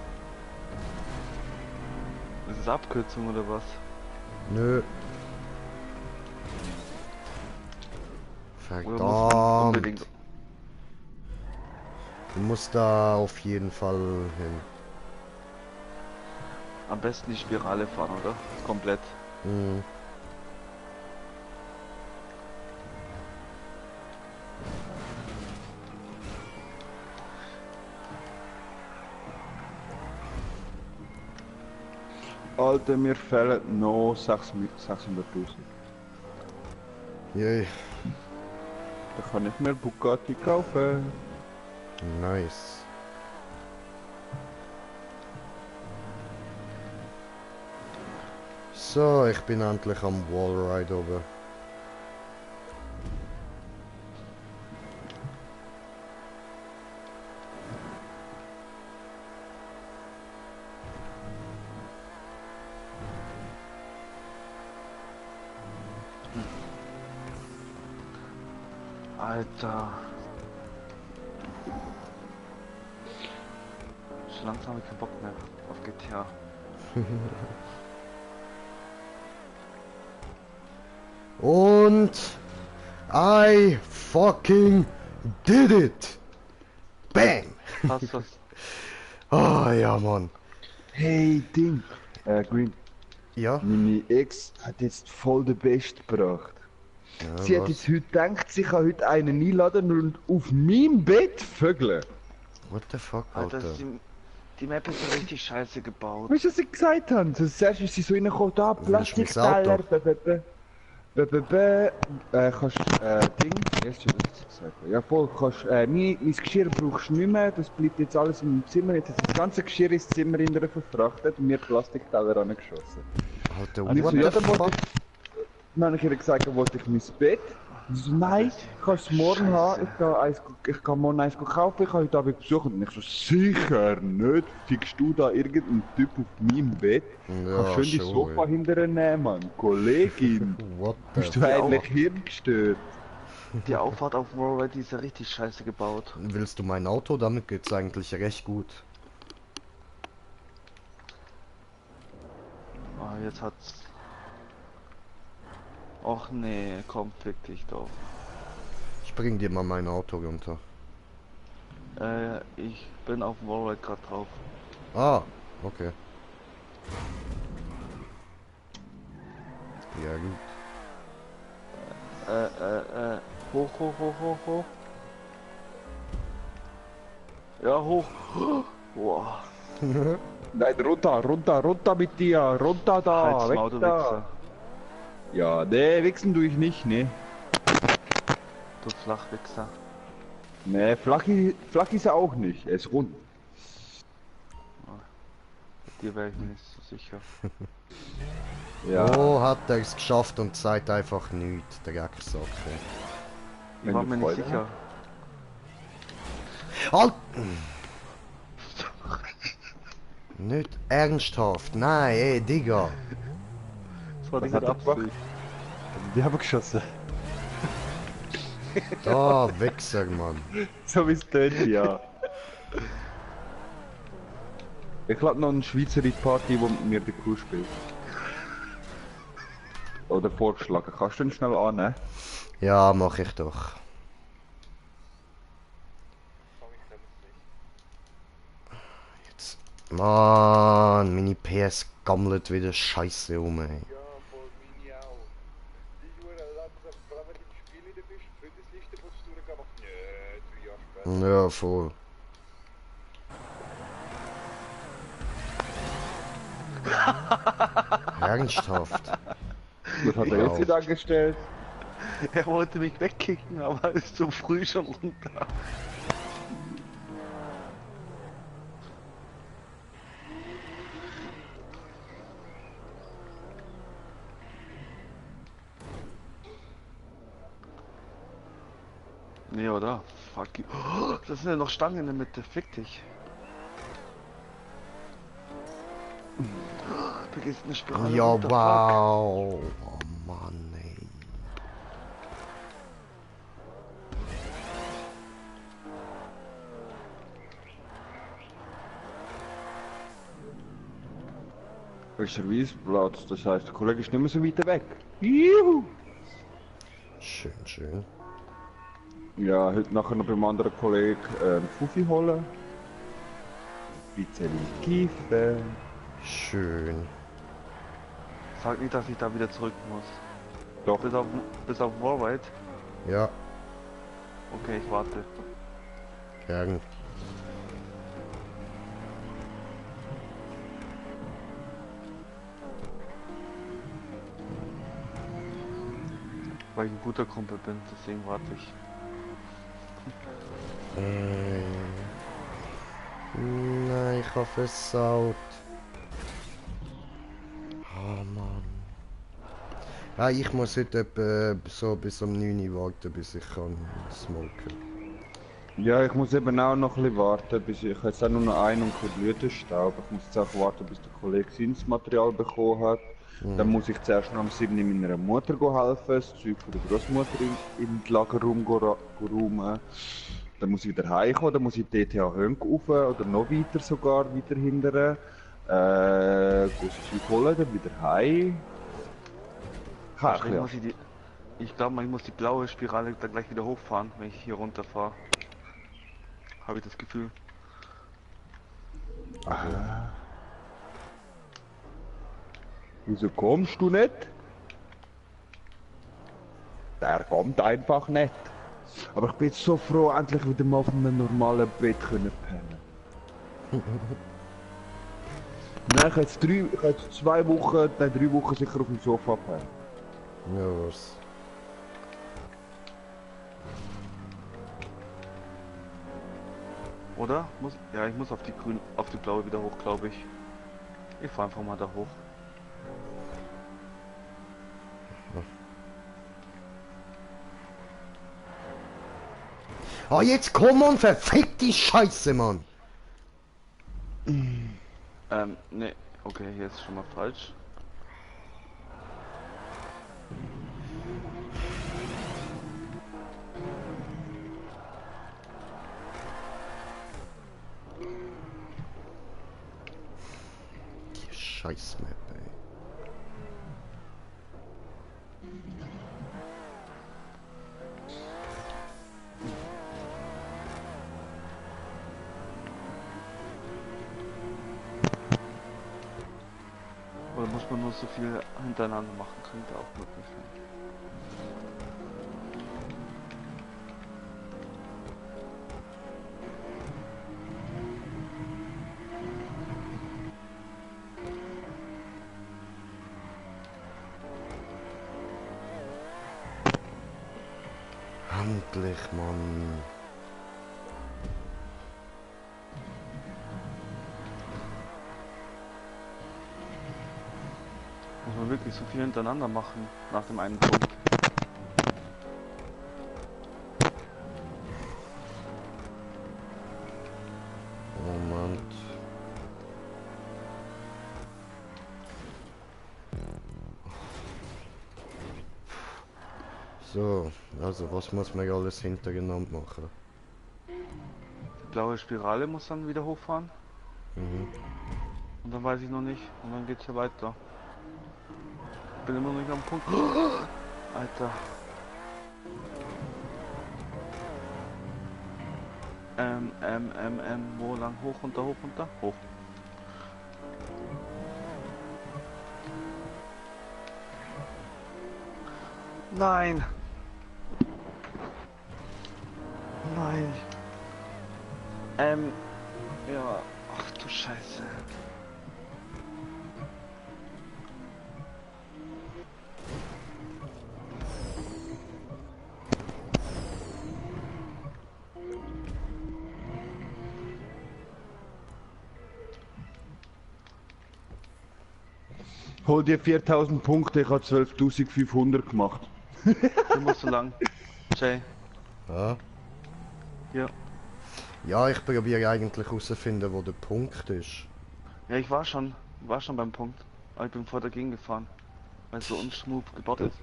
Das ist Abkürzung oder was? Nö. Oder muss man unbedingt... Verdammt. Du musst da auf jeden Fall hin. Am besten die Spirale fahren, oder? Komplett. Mhm. Alter, mir fehlen noch 600'000. Yay. Da kann ich mir Bugatti kaufen. Nice. So, ich bin endlich am Wallride oben. Alter. Schon langsam habe ich keinen Bock mehr auf GTA. Und I fucking did it! Bam! Hast das? Ah ja, Mann. Hey, Ding. Green. Ja? Meine Ex hat jetzt voll den Best gebracht. Ja, Sie hat was? jetzt heute gedacht, sie kann heute einen einladen und auf meinem Bett vögeln. What the fuck, Alter, Alter? die Map ist so richtig scheiße gebaut. Weißt du, was sie gesagt haben? Zuerst ist sie so reingekommen, da, Willst du mein Plastikteller, Auto? kannst, Ding, erst schon richtig gesagt. Ja, voll, kannst, mein Geschirr brauchst du nicht mehr, das bleibt jetzt alles im Zimmer, jetzt hat sie das ganze Geschirr ins Zimmer hinterher verfrachtet und mir Plastikteller angeschossen. Alter, Und ich what so, ja, the dann wollte fuck? Dann habe ich ihr gesagt, wollte ich mein Bett. Und sie so, nein, kannst du morgen haben. Ich kann morgen eins kaufen, ich kann heute Abend besuchen. Und ich so, sicher nicht. Fickst du da irgendeinen Typ auf meinem Bett? Ja, Kannst schön die schon, Sofa ey. hinterher nehmen, Mann. Kollegin, What bist the du fuck? eigentlich hirngestört? Die Auffahrt auf Wallride, die ist ja richtig scheiße gebaut. Willst du mein Auto? Damit geht's eigentlich recht gut. Ah, jetzt hat's... Och nee, komm, fick dich doch. Ich bring dir mal mein Auto runter. Ich bin auf Wallride gerade drauf. Ah, okay. Ja gut. Hoch, hoch, hoch, hoch, hoch. Ja, hoch. Boah. Nein, runter mit dir, runter da, Halt's weg Maul, du da. Wichser. Ja, nee, wichsen tue ich nicht, ne. Du Flachwichser. Nee, flach ist er auch nicht, er ist rund. Dir wäre ich mir nicht so sicher. Ja. Oh, hat er es geschafft und zeigt einfach nichts, der Drecksack. Ich Wenn war du mir nicht Freude sicher. Halt! Nicht ernsthaft, nein, ey, Digga. Das war Was nicht hat mit er gemacht? Absicht. Die haben geschossen. Da, Wichser, Mann. So wie es tönt, ja. Ich lade noch einen Schweizer in die Party, wo mit mir die Kuh spielt. Oder vorgeschlagen. Kannst du den schnell annehmen? Ja, mach ich doch. Komm, ich kann es nicht. Jetzt. Mann, meine PS gammelt wieder scheiße um, ey. Ja, voll, meine auch. Die Uhr langsam, vor allem wenn du im Spiel wieder bist, Freundesliste von der durchgehen, macht nö, 3 Jahre später. Ja, voll. Ernsthaft. Was hat er Ja. jetzt wieder angestellt? Er wollte mich wegkicken, aber ist zu früh schon runter. Nee, oder? Fuck you. Oh, das sind ja noch Stangen in der Mitte, fick dich. Da geht eine Spirale Ja, runter, fuck. wow. Oh Mann, ey. Frischer Wiesplatz, das heisst, der Kollege ist nicht mehr so weit weg. Juhu! Schön, schön. Ja, heute nachher noch beim anderen Kollegen einen Fuffi holen. Ein bisschen kiffen. Schön. Sag nicht, dass ich da wieder zurück muss. Doch, Bis auf Warride. Ja, Okay, ich warte. gern. Weil ich ein guter Kumpel bin, deswegen warte ich. Nein, ich habe versaut. Oh Mann. Ja, ich muss heute etwa so bis um 9 Uhr warten, bis ich kann smoken. ja, ich muss eben auch noch ein bisschen warten, bis ich jetzt auch nur noch einen und kein Blütenstaub. Ich muss jetzt auch warten, bis der Kollege sein Material bekommen hat. Dann muss ich zuerst noch am 7. meiner Mutter helfen, das Zeug von der Großmutter in den Lagerraum räumen. Dann muss ich wieder heimkommen, dann muss ich DTH Hönk rauf oder noch weiter sogar, weiter hindern. Das Zeug holen, dann wieder heim. Ich glaube, ich muss die blaue Spirale da gleich wieder hochfahren, wenn ich hier runterfahre. Habe ich das Gefühl. Wieso kommst du nicht? Der kommt einfach nicht. Aber ich bin jetzt so froh, endlich wieder mal auf einem normalen Bett können pennen. Nein, ich habe jetzt 2 Wochen, nein 3 Wochen sicher auf dem Sofa pennen. Ja, was? Oder? Ja, ich muss auf die blaue wieder hoch, glaube ich. Ich fahre einfach mal da hoch. Ah, jetzt komm on, verfick die Scheiße, Mann! Ne, okay, hier ist schon mal falsch. Die Scheiß-Map, ey. Oder muss man nur so viel hintereinander machen? Könnte auch möglich sein. Endlich, Mann. Muss man wirklich so viel hintereinander machen nach dem einen Punkt. Moment. So, also was muss man alles hintereinander machen? Die blaue Spirale muss dann wieder hochfahren. Mhm. Und dann weiß ich noch nicht. Und dann geht's ja weiter. Ich bin immer noch nicht am Punkt. Alter. Wo lang? Hoch, runter, hoch, runter? Hoch. Nein! Nein! Ja. Ach du Scheiße. Hol dir 4000 Punkte, ich habe 12.500 gemacht. Du musst so lang. Jay. Ja? Ja. Ja, ich probiere eigentlich herauszufinden, wo der Punkt ist. Ja, ich war schon beim Punkt. Aber ich bin voll dagegen gefahren. Weil es so unsmooth gebaut ist.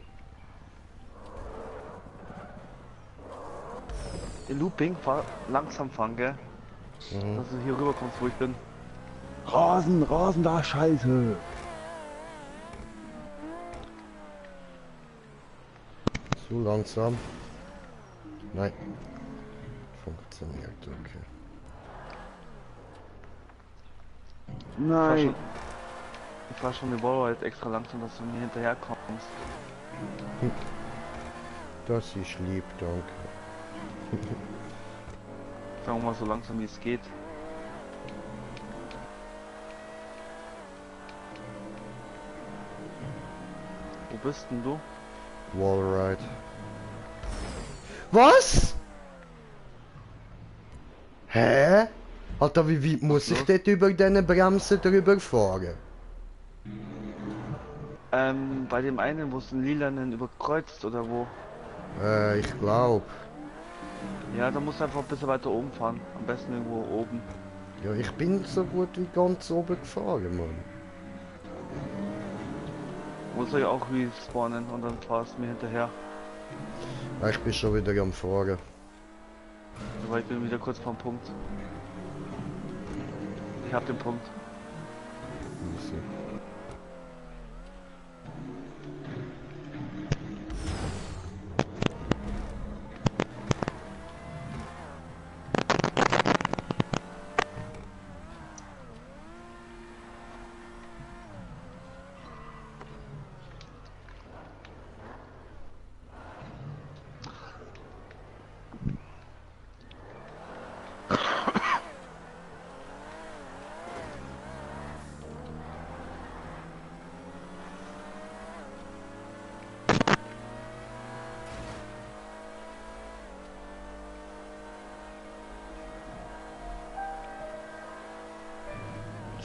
In Looping, langsam fahren, gell? Dass du hier rüber kommst, wo ich bin. Rasen, da Scheiße. Zu langsam. Nein. Funktioniert, okay. Nein. Ich fahr schon den Volvo jetzt extra langsam, dass du mir hinterher kommst. Das ist lieb, danke. Sagen wir mal so langsam wie es geht. Wo bist denn du? Wallride. Was? Hä? Alter, wie weit muss ich dort über diese Bremse drüber fahren? Bei dem einen, wo es den lilanen überkreuzt oder wo? Ich glaub. Ja, da musst du einfach ein bisschen weiter oben fahren. Am besten irgendwo oben. Ja, ich bin so gut wie ganz oben gefahren, Mann. Muss ich auch respawnen und dann fahrst du mir hinterher. Ah, ich bin schon wieder am Fahren. Aber ich bin wieder kurz vom Punkt. Ich hab den Punkt. Easy.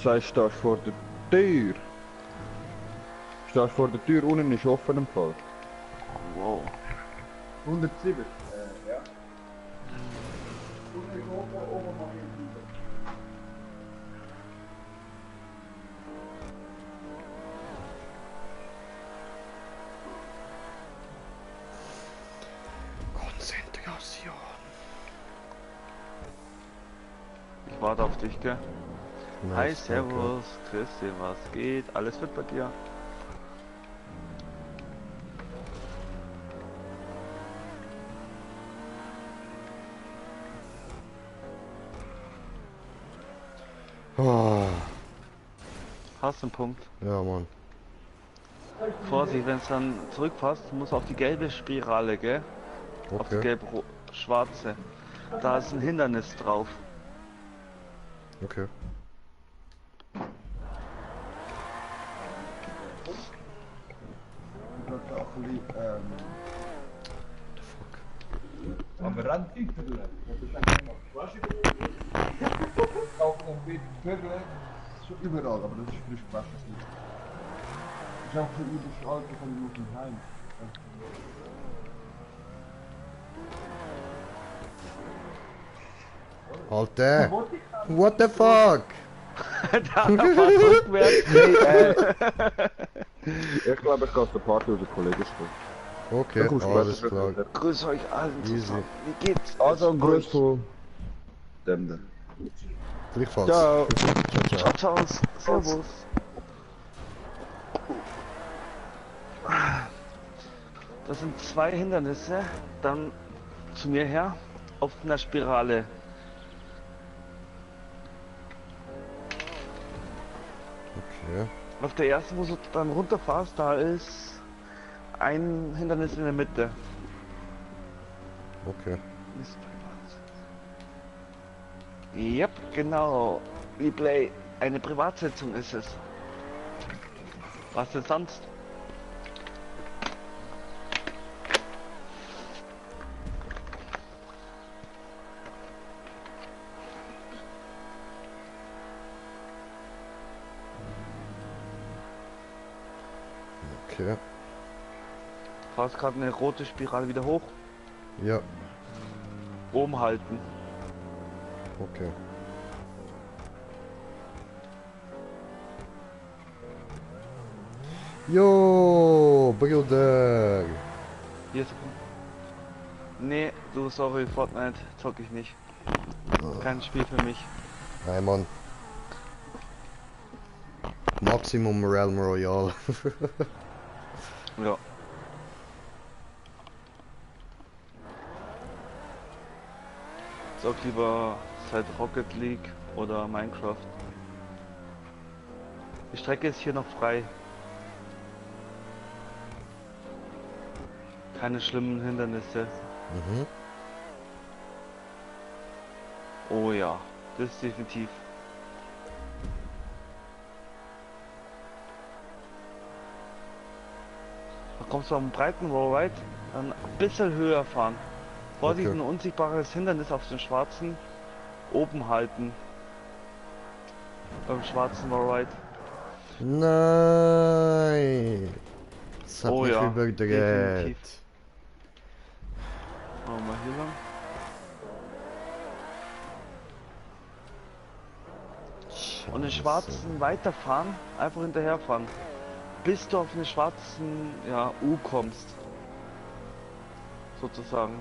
Sagst, stehst vor der Tür. Stehst vor der Tür, unten ist offen im Fall. Wow. 107. Ja. Konzentration. Ich warte auf dich, gell? Hi, Nice, servus, Christi, was geht? Alles fit bei dir? danke. Oh, Hast du einen Punkt? ja, Mann. Vorsicht, wenn es dann zurückpasst, muss auf die gelbe Spirale, gell? Auf die Okay, gelb-schwarze. Da ist ein Hindernis drauf. okay. The fuck? Aber Randtinte doen. Dat is eigenlijk nog kwastje. Auch ein bisschen Vögel, so überall, aber das ist frisch Wasser. Das ist auch so überall von dem Heim. Alter! What the fuck? Da fährt rückwärts. Ich glaube, ich gehe aus der Party aus den Kollegen spielen. Okay, alles klar. Grüß euch allen Easy. zusammen. Wie geht's? Also ein Gruß von dem da. Gleichfalls. Ciao. Ciao, ciao. Ciao, ciao. Servus. Das sind zwei Hindernisse. Dann zu mir her auf einer Spirale. Okay. Auf der ersten, wo du dann runterfährst, da ist ein Hindernis in der Mitte. Okay. Ist privat. Yep, genau. Replay. Eine Privatsetzung ist es. Was denn sonst? Okay. Fahrst gerade eine rote Spirale wieder hoch. Ja. Oben halten. Okay. Jo, Bruder. Hier ist Nee, du, sorry, Fortnite zock ich nicht. Kein Spiel für mich. Nein, Mann. Maximum Realm Royale. Ja. zock lieber seit Rocket League oder Minecraft. Die Strecke ist hier noch frei. Keine schlimmen Hindernisse. Mhm. Oh ja, das ist definitiv. Da kommst du am breiten Wallride, dann ein bisschen höher fahren. Vorsicht, Okay. ein unsichtbares Hindernis auf den schwarzen oben halten. Beim schwarzen Wallride. Nein! Das hat Oh mich ja, überdreht. definitiv. Machen wir mal hier lang. Und den Scheiße. schwarzen weiterfahren, einfach hinterherfahren. Bis du auf den schwarzen, ja, U kommst. Sozusagen.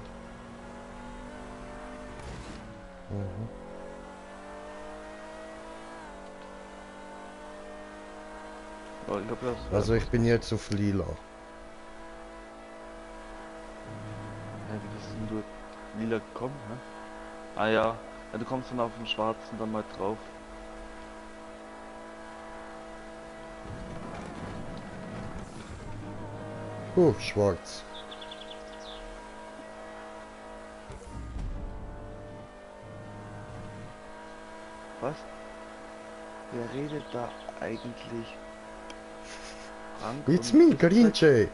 Mhm. Oh, ich glaub, das Also ich bin jetzt auf Lila. Ja, wie bist denn du lila gekommen, ne? Ah ja. Ja, du kommst dann auf den schwarzen dann mal drauf. Schwarz. Was? Wer redet da eigentlich? Frank It's und me, bist du Grinche!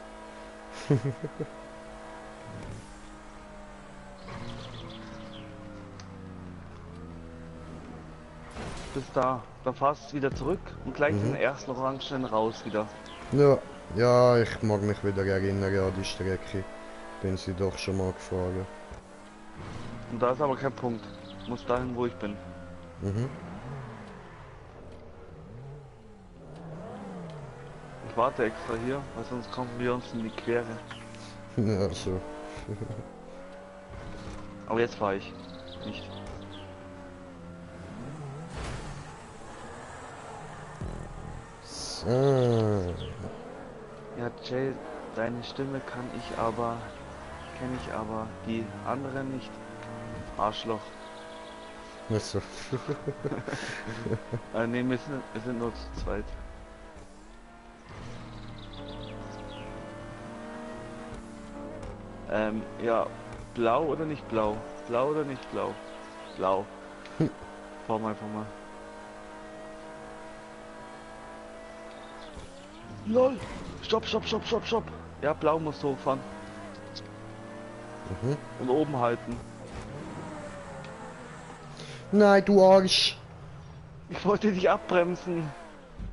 da. Dann fahrst du wieder zurück und gleich Mhm. den ersten Orangen raus wieder. Ja, ja, ich mag mich wieder erinnern an die Strecke. Bin sie doch schon mal gefahren. Und da ist aber kein Punkt. Muss dahin, wo ich bin. Mhm. Ich warte extra hier, weil sonst kommen wir uns in die Quere. Ja, so. Aber jetzt fahre ich. Nicht. So. Ja, Jay, deine Stimme kenne ich aber, die andere nicht. Arschloch. Also. Ne, wir sind nur zu zweit. Ja, blau oder nicht blau? Blau oder nicht blau? Blau. Fahr mal, fahr mal. LOL! Stopp, stopp, stopp, stopp, stopp! Ja, blau muss hochfahren. Mhm. Und oben halten. Nein, du Arsch! Ich wollte dich abbremsen.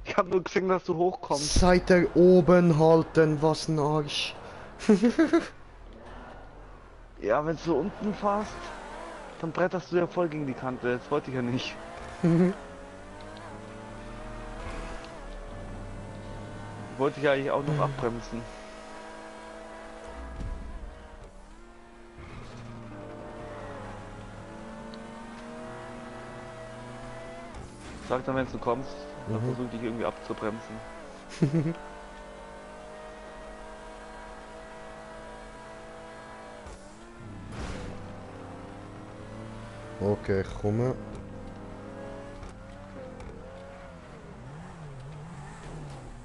Ich habe nur gesehen, dass du hochkommst. Seid ihr oben halten, was ein Arsch! Ja, wenn du unten fährst, dann bretterst du ja voll gegen die Kante. Das wollte ich ja nicht. Wollte ich eigentlich auch noch abbremsen. Sag dann, wenn du kommst, dann versuch dich irgendwie abzubremsen. Okay, ich komme.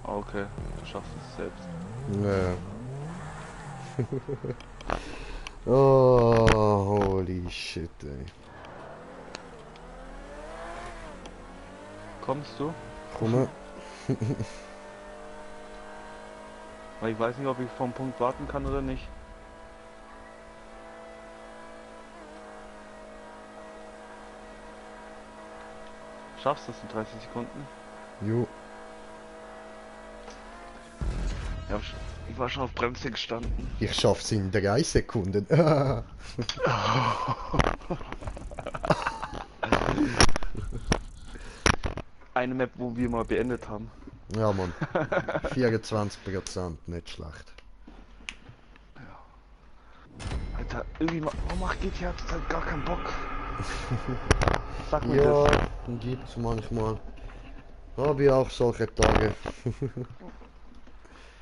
Okay, du schaffst es selbst. Nee. Oh, holy shit, ey. Kommst du? Komme. Weil ich weiß nicht, ob ich vom Punkt warten kann oder nicht. Schaffst du es in 30 Sekunden? Jo. Ja, ich war schon auf Bremse gestanden. Ich schaff's in 3 Sekunden. Eine Map, wo wir mal beendet haben. Ja, Mann. 24%, nicht schlecht. Alter, irgendwie macht GTA halt gar keinen Bock. Sag mir Ja, das. gibt's manchmal. Habe ich auch solche Tage.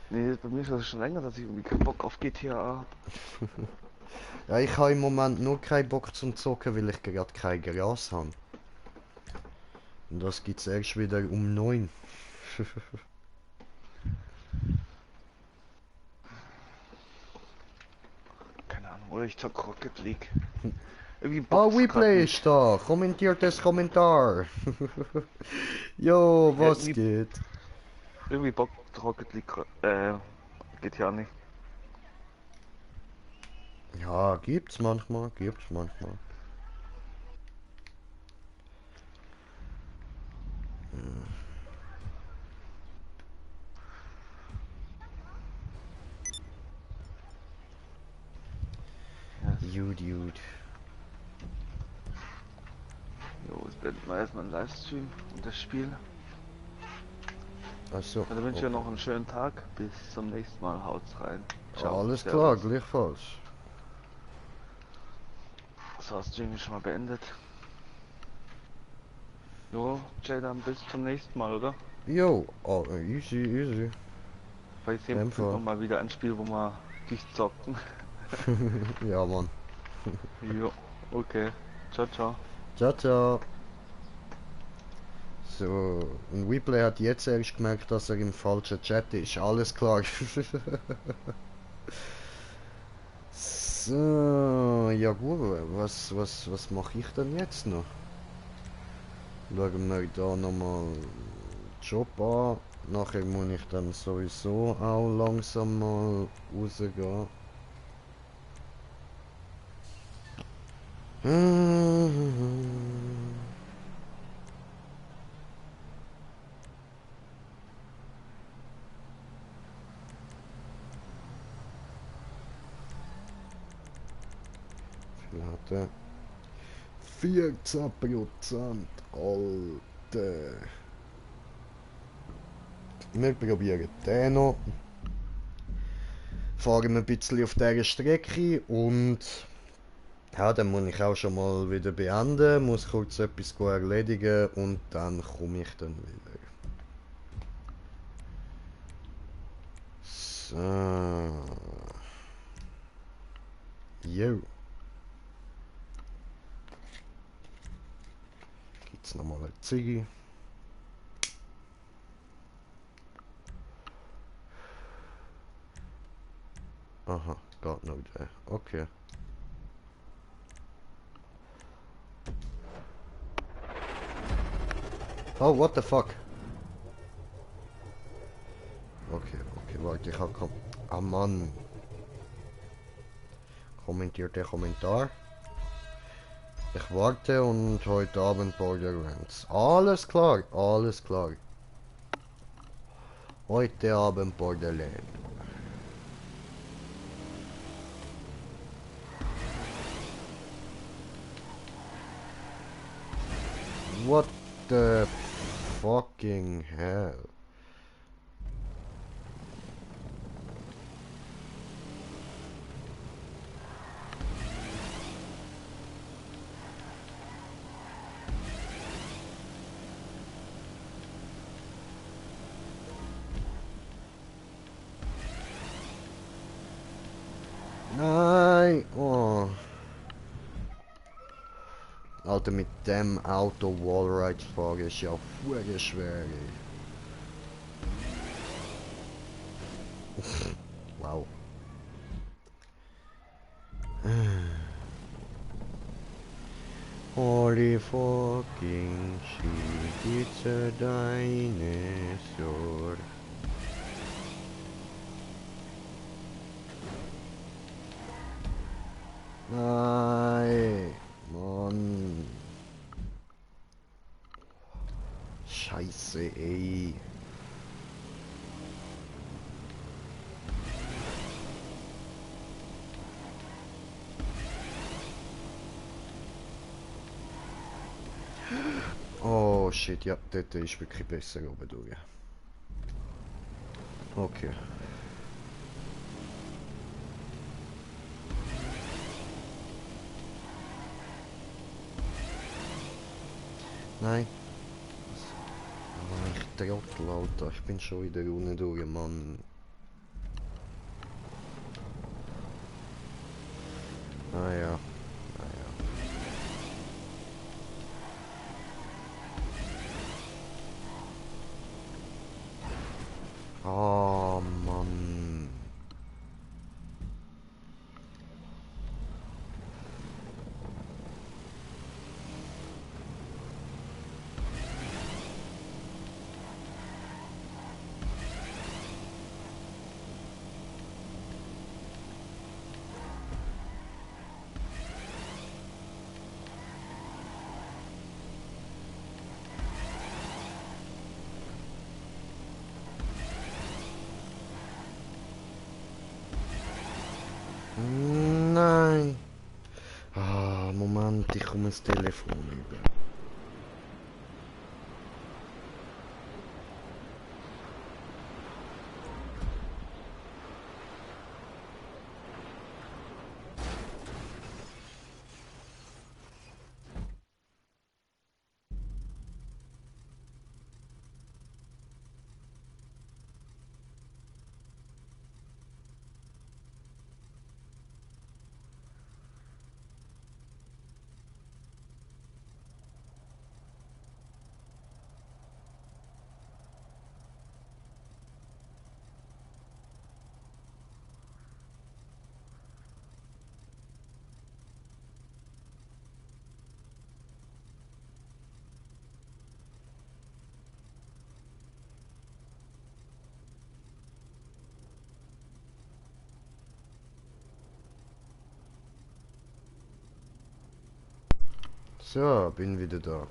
Nee, bei mir ist das schon länger, dass ich irgendwie keinen Bock auf GTA habe. Ja, ich habe im Moment nur keinen Bock zum Zocken, weil ich gerade kein Gras habe. Und das gibt's erst wieder um 9. Keine Ahnung, oder ich zock Rocket League. Irgendwie Ah, bockt's grad WePlay nicht. ist da. Kommentiert das Kommentar. Jo, Ja, was geht? irgendwie bockt Rocket League, geht ja nicht. Ja, gibt's manchmal, gibt's manchmal. Yes. Gut, gut. Jo, jetzt beenden wir erstmal einen Livestream und das Spiel. Achso. Dann wünsche ich euch noch einen schönen Tag. Bis zum nächsten Mal. Haut's rein. Ciao. Alles klar, Servus. gleichfalls. So, Stream ist schon mal beendet. Jo, Jay, dann bis zum nächsten Mal, oder? Jo, oh, easy, easy. Weil ich Dem finden wir Fall. mal wieder ein Spiel, wo wir durchzocken. Ja, Mann. Jo, okay. Ciao, ciao. Ciao, ciao. So, und WePlay hat jetzt erst gemerkt, dass er im falschen Chat ist. Alles klar. So, ja gut, was mache ich denn jetzt noch? Schauen wir da nochmal Job an. Nachher muss ich dann sowieso auch langsam mal rausgehen. Wie viel hat er? 14%, Alter. Wir probieren den noch. Fahren wir ein bisschen auf dieser Strecke und ja, dann muss ich auch schon mal wieder beenden, muss kurz etwas erledigen und dann komme ich dann wieder. So. Jo. Gibt's nochmal eine Ziege? Aha, geht noch der. Okay. Oh, what the fuck? Okay, warte, ich hab ah Mann. Kommentiert der Kommentar. Ich warte und heute Abend Borderlands. Alles klar, alles klar. Heute Abend Borderlands. What the fucking hell? Nein! Oh. Alter, mit dem Auto Wallride fahren ist ja voll schwer. Wow. Holy fucking shit, it's a dinosaur. Nein, Mann. Scheiße, ey. Oh shit, ja, dort ist wirklich besser oben durch. Okay. Nein. Ah, ich Trottel, Alter. Ich bin schon wieder unten durch, Mann. Naja, naja. Oh Mann. Nein. Ah, Moment, ich komme das Telefon über. So, bin wieder da.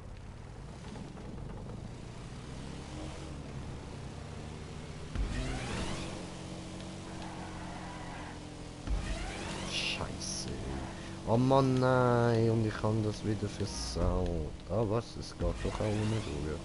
Scheiße. Oh Mann, nein. Und ich kann das wieder versaut. Ah, was? Es geht doch auch ohne durch.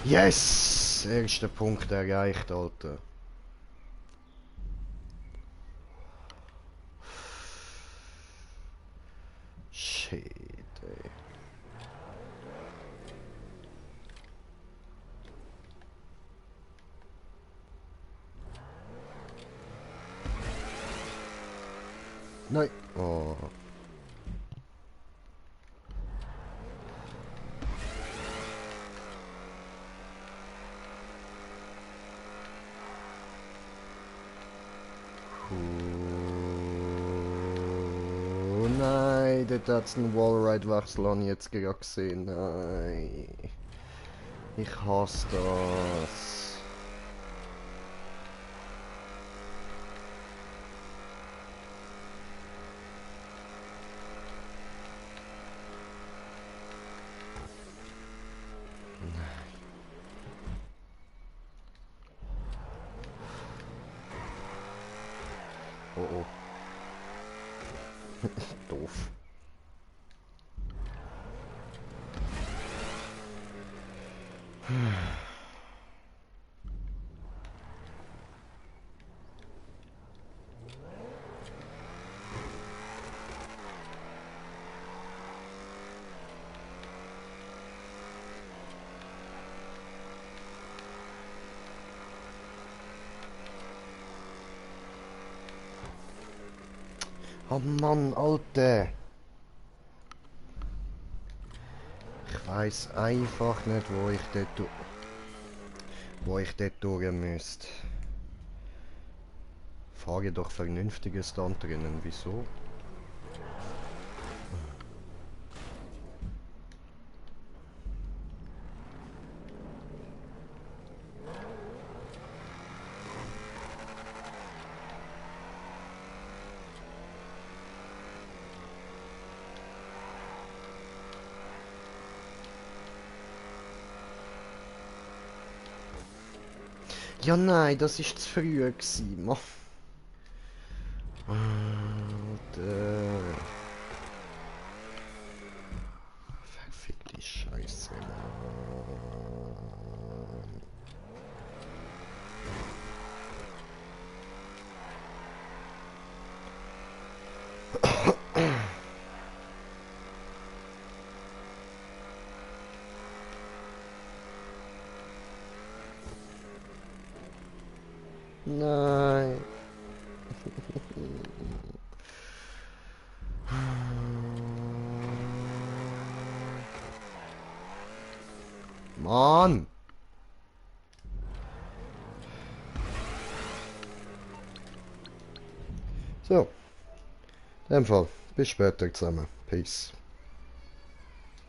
Yes! Erster Punkt erreicht, Alter. Shit, ey. Nein. Oh. Oh nein, dort hat es einen Wallride-Wechsel an jetzt gerade gesehen. Nein. Ich hasse das. Oh oh. Doof. Oh Mann, Alter. Ich weiß einfach nicht, wo ich dort durch müsste. Fahre doch vernünftiges Stand drinnen, wieso? Ja nein, das ist zu früh gewesen, Mann. Alter. Verfickte Scheiße, Mann. Nein. Mann. So. In dem Fall. Bis später zusammen. Peace.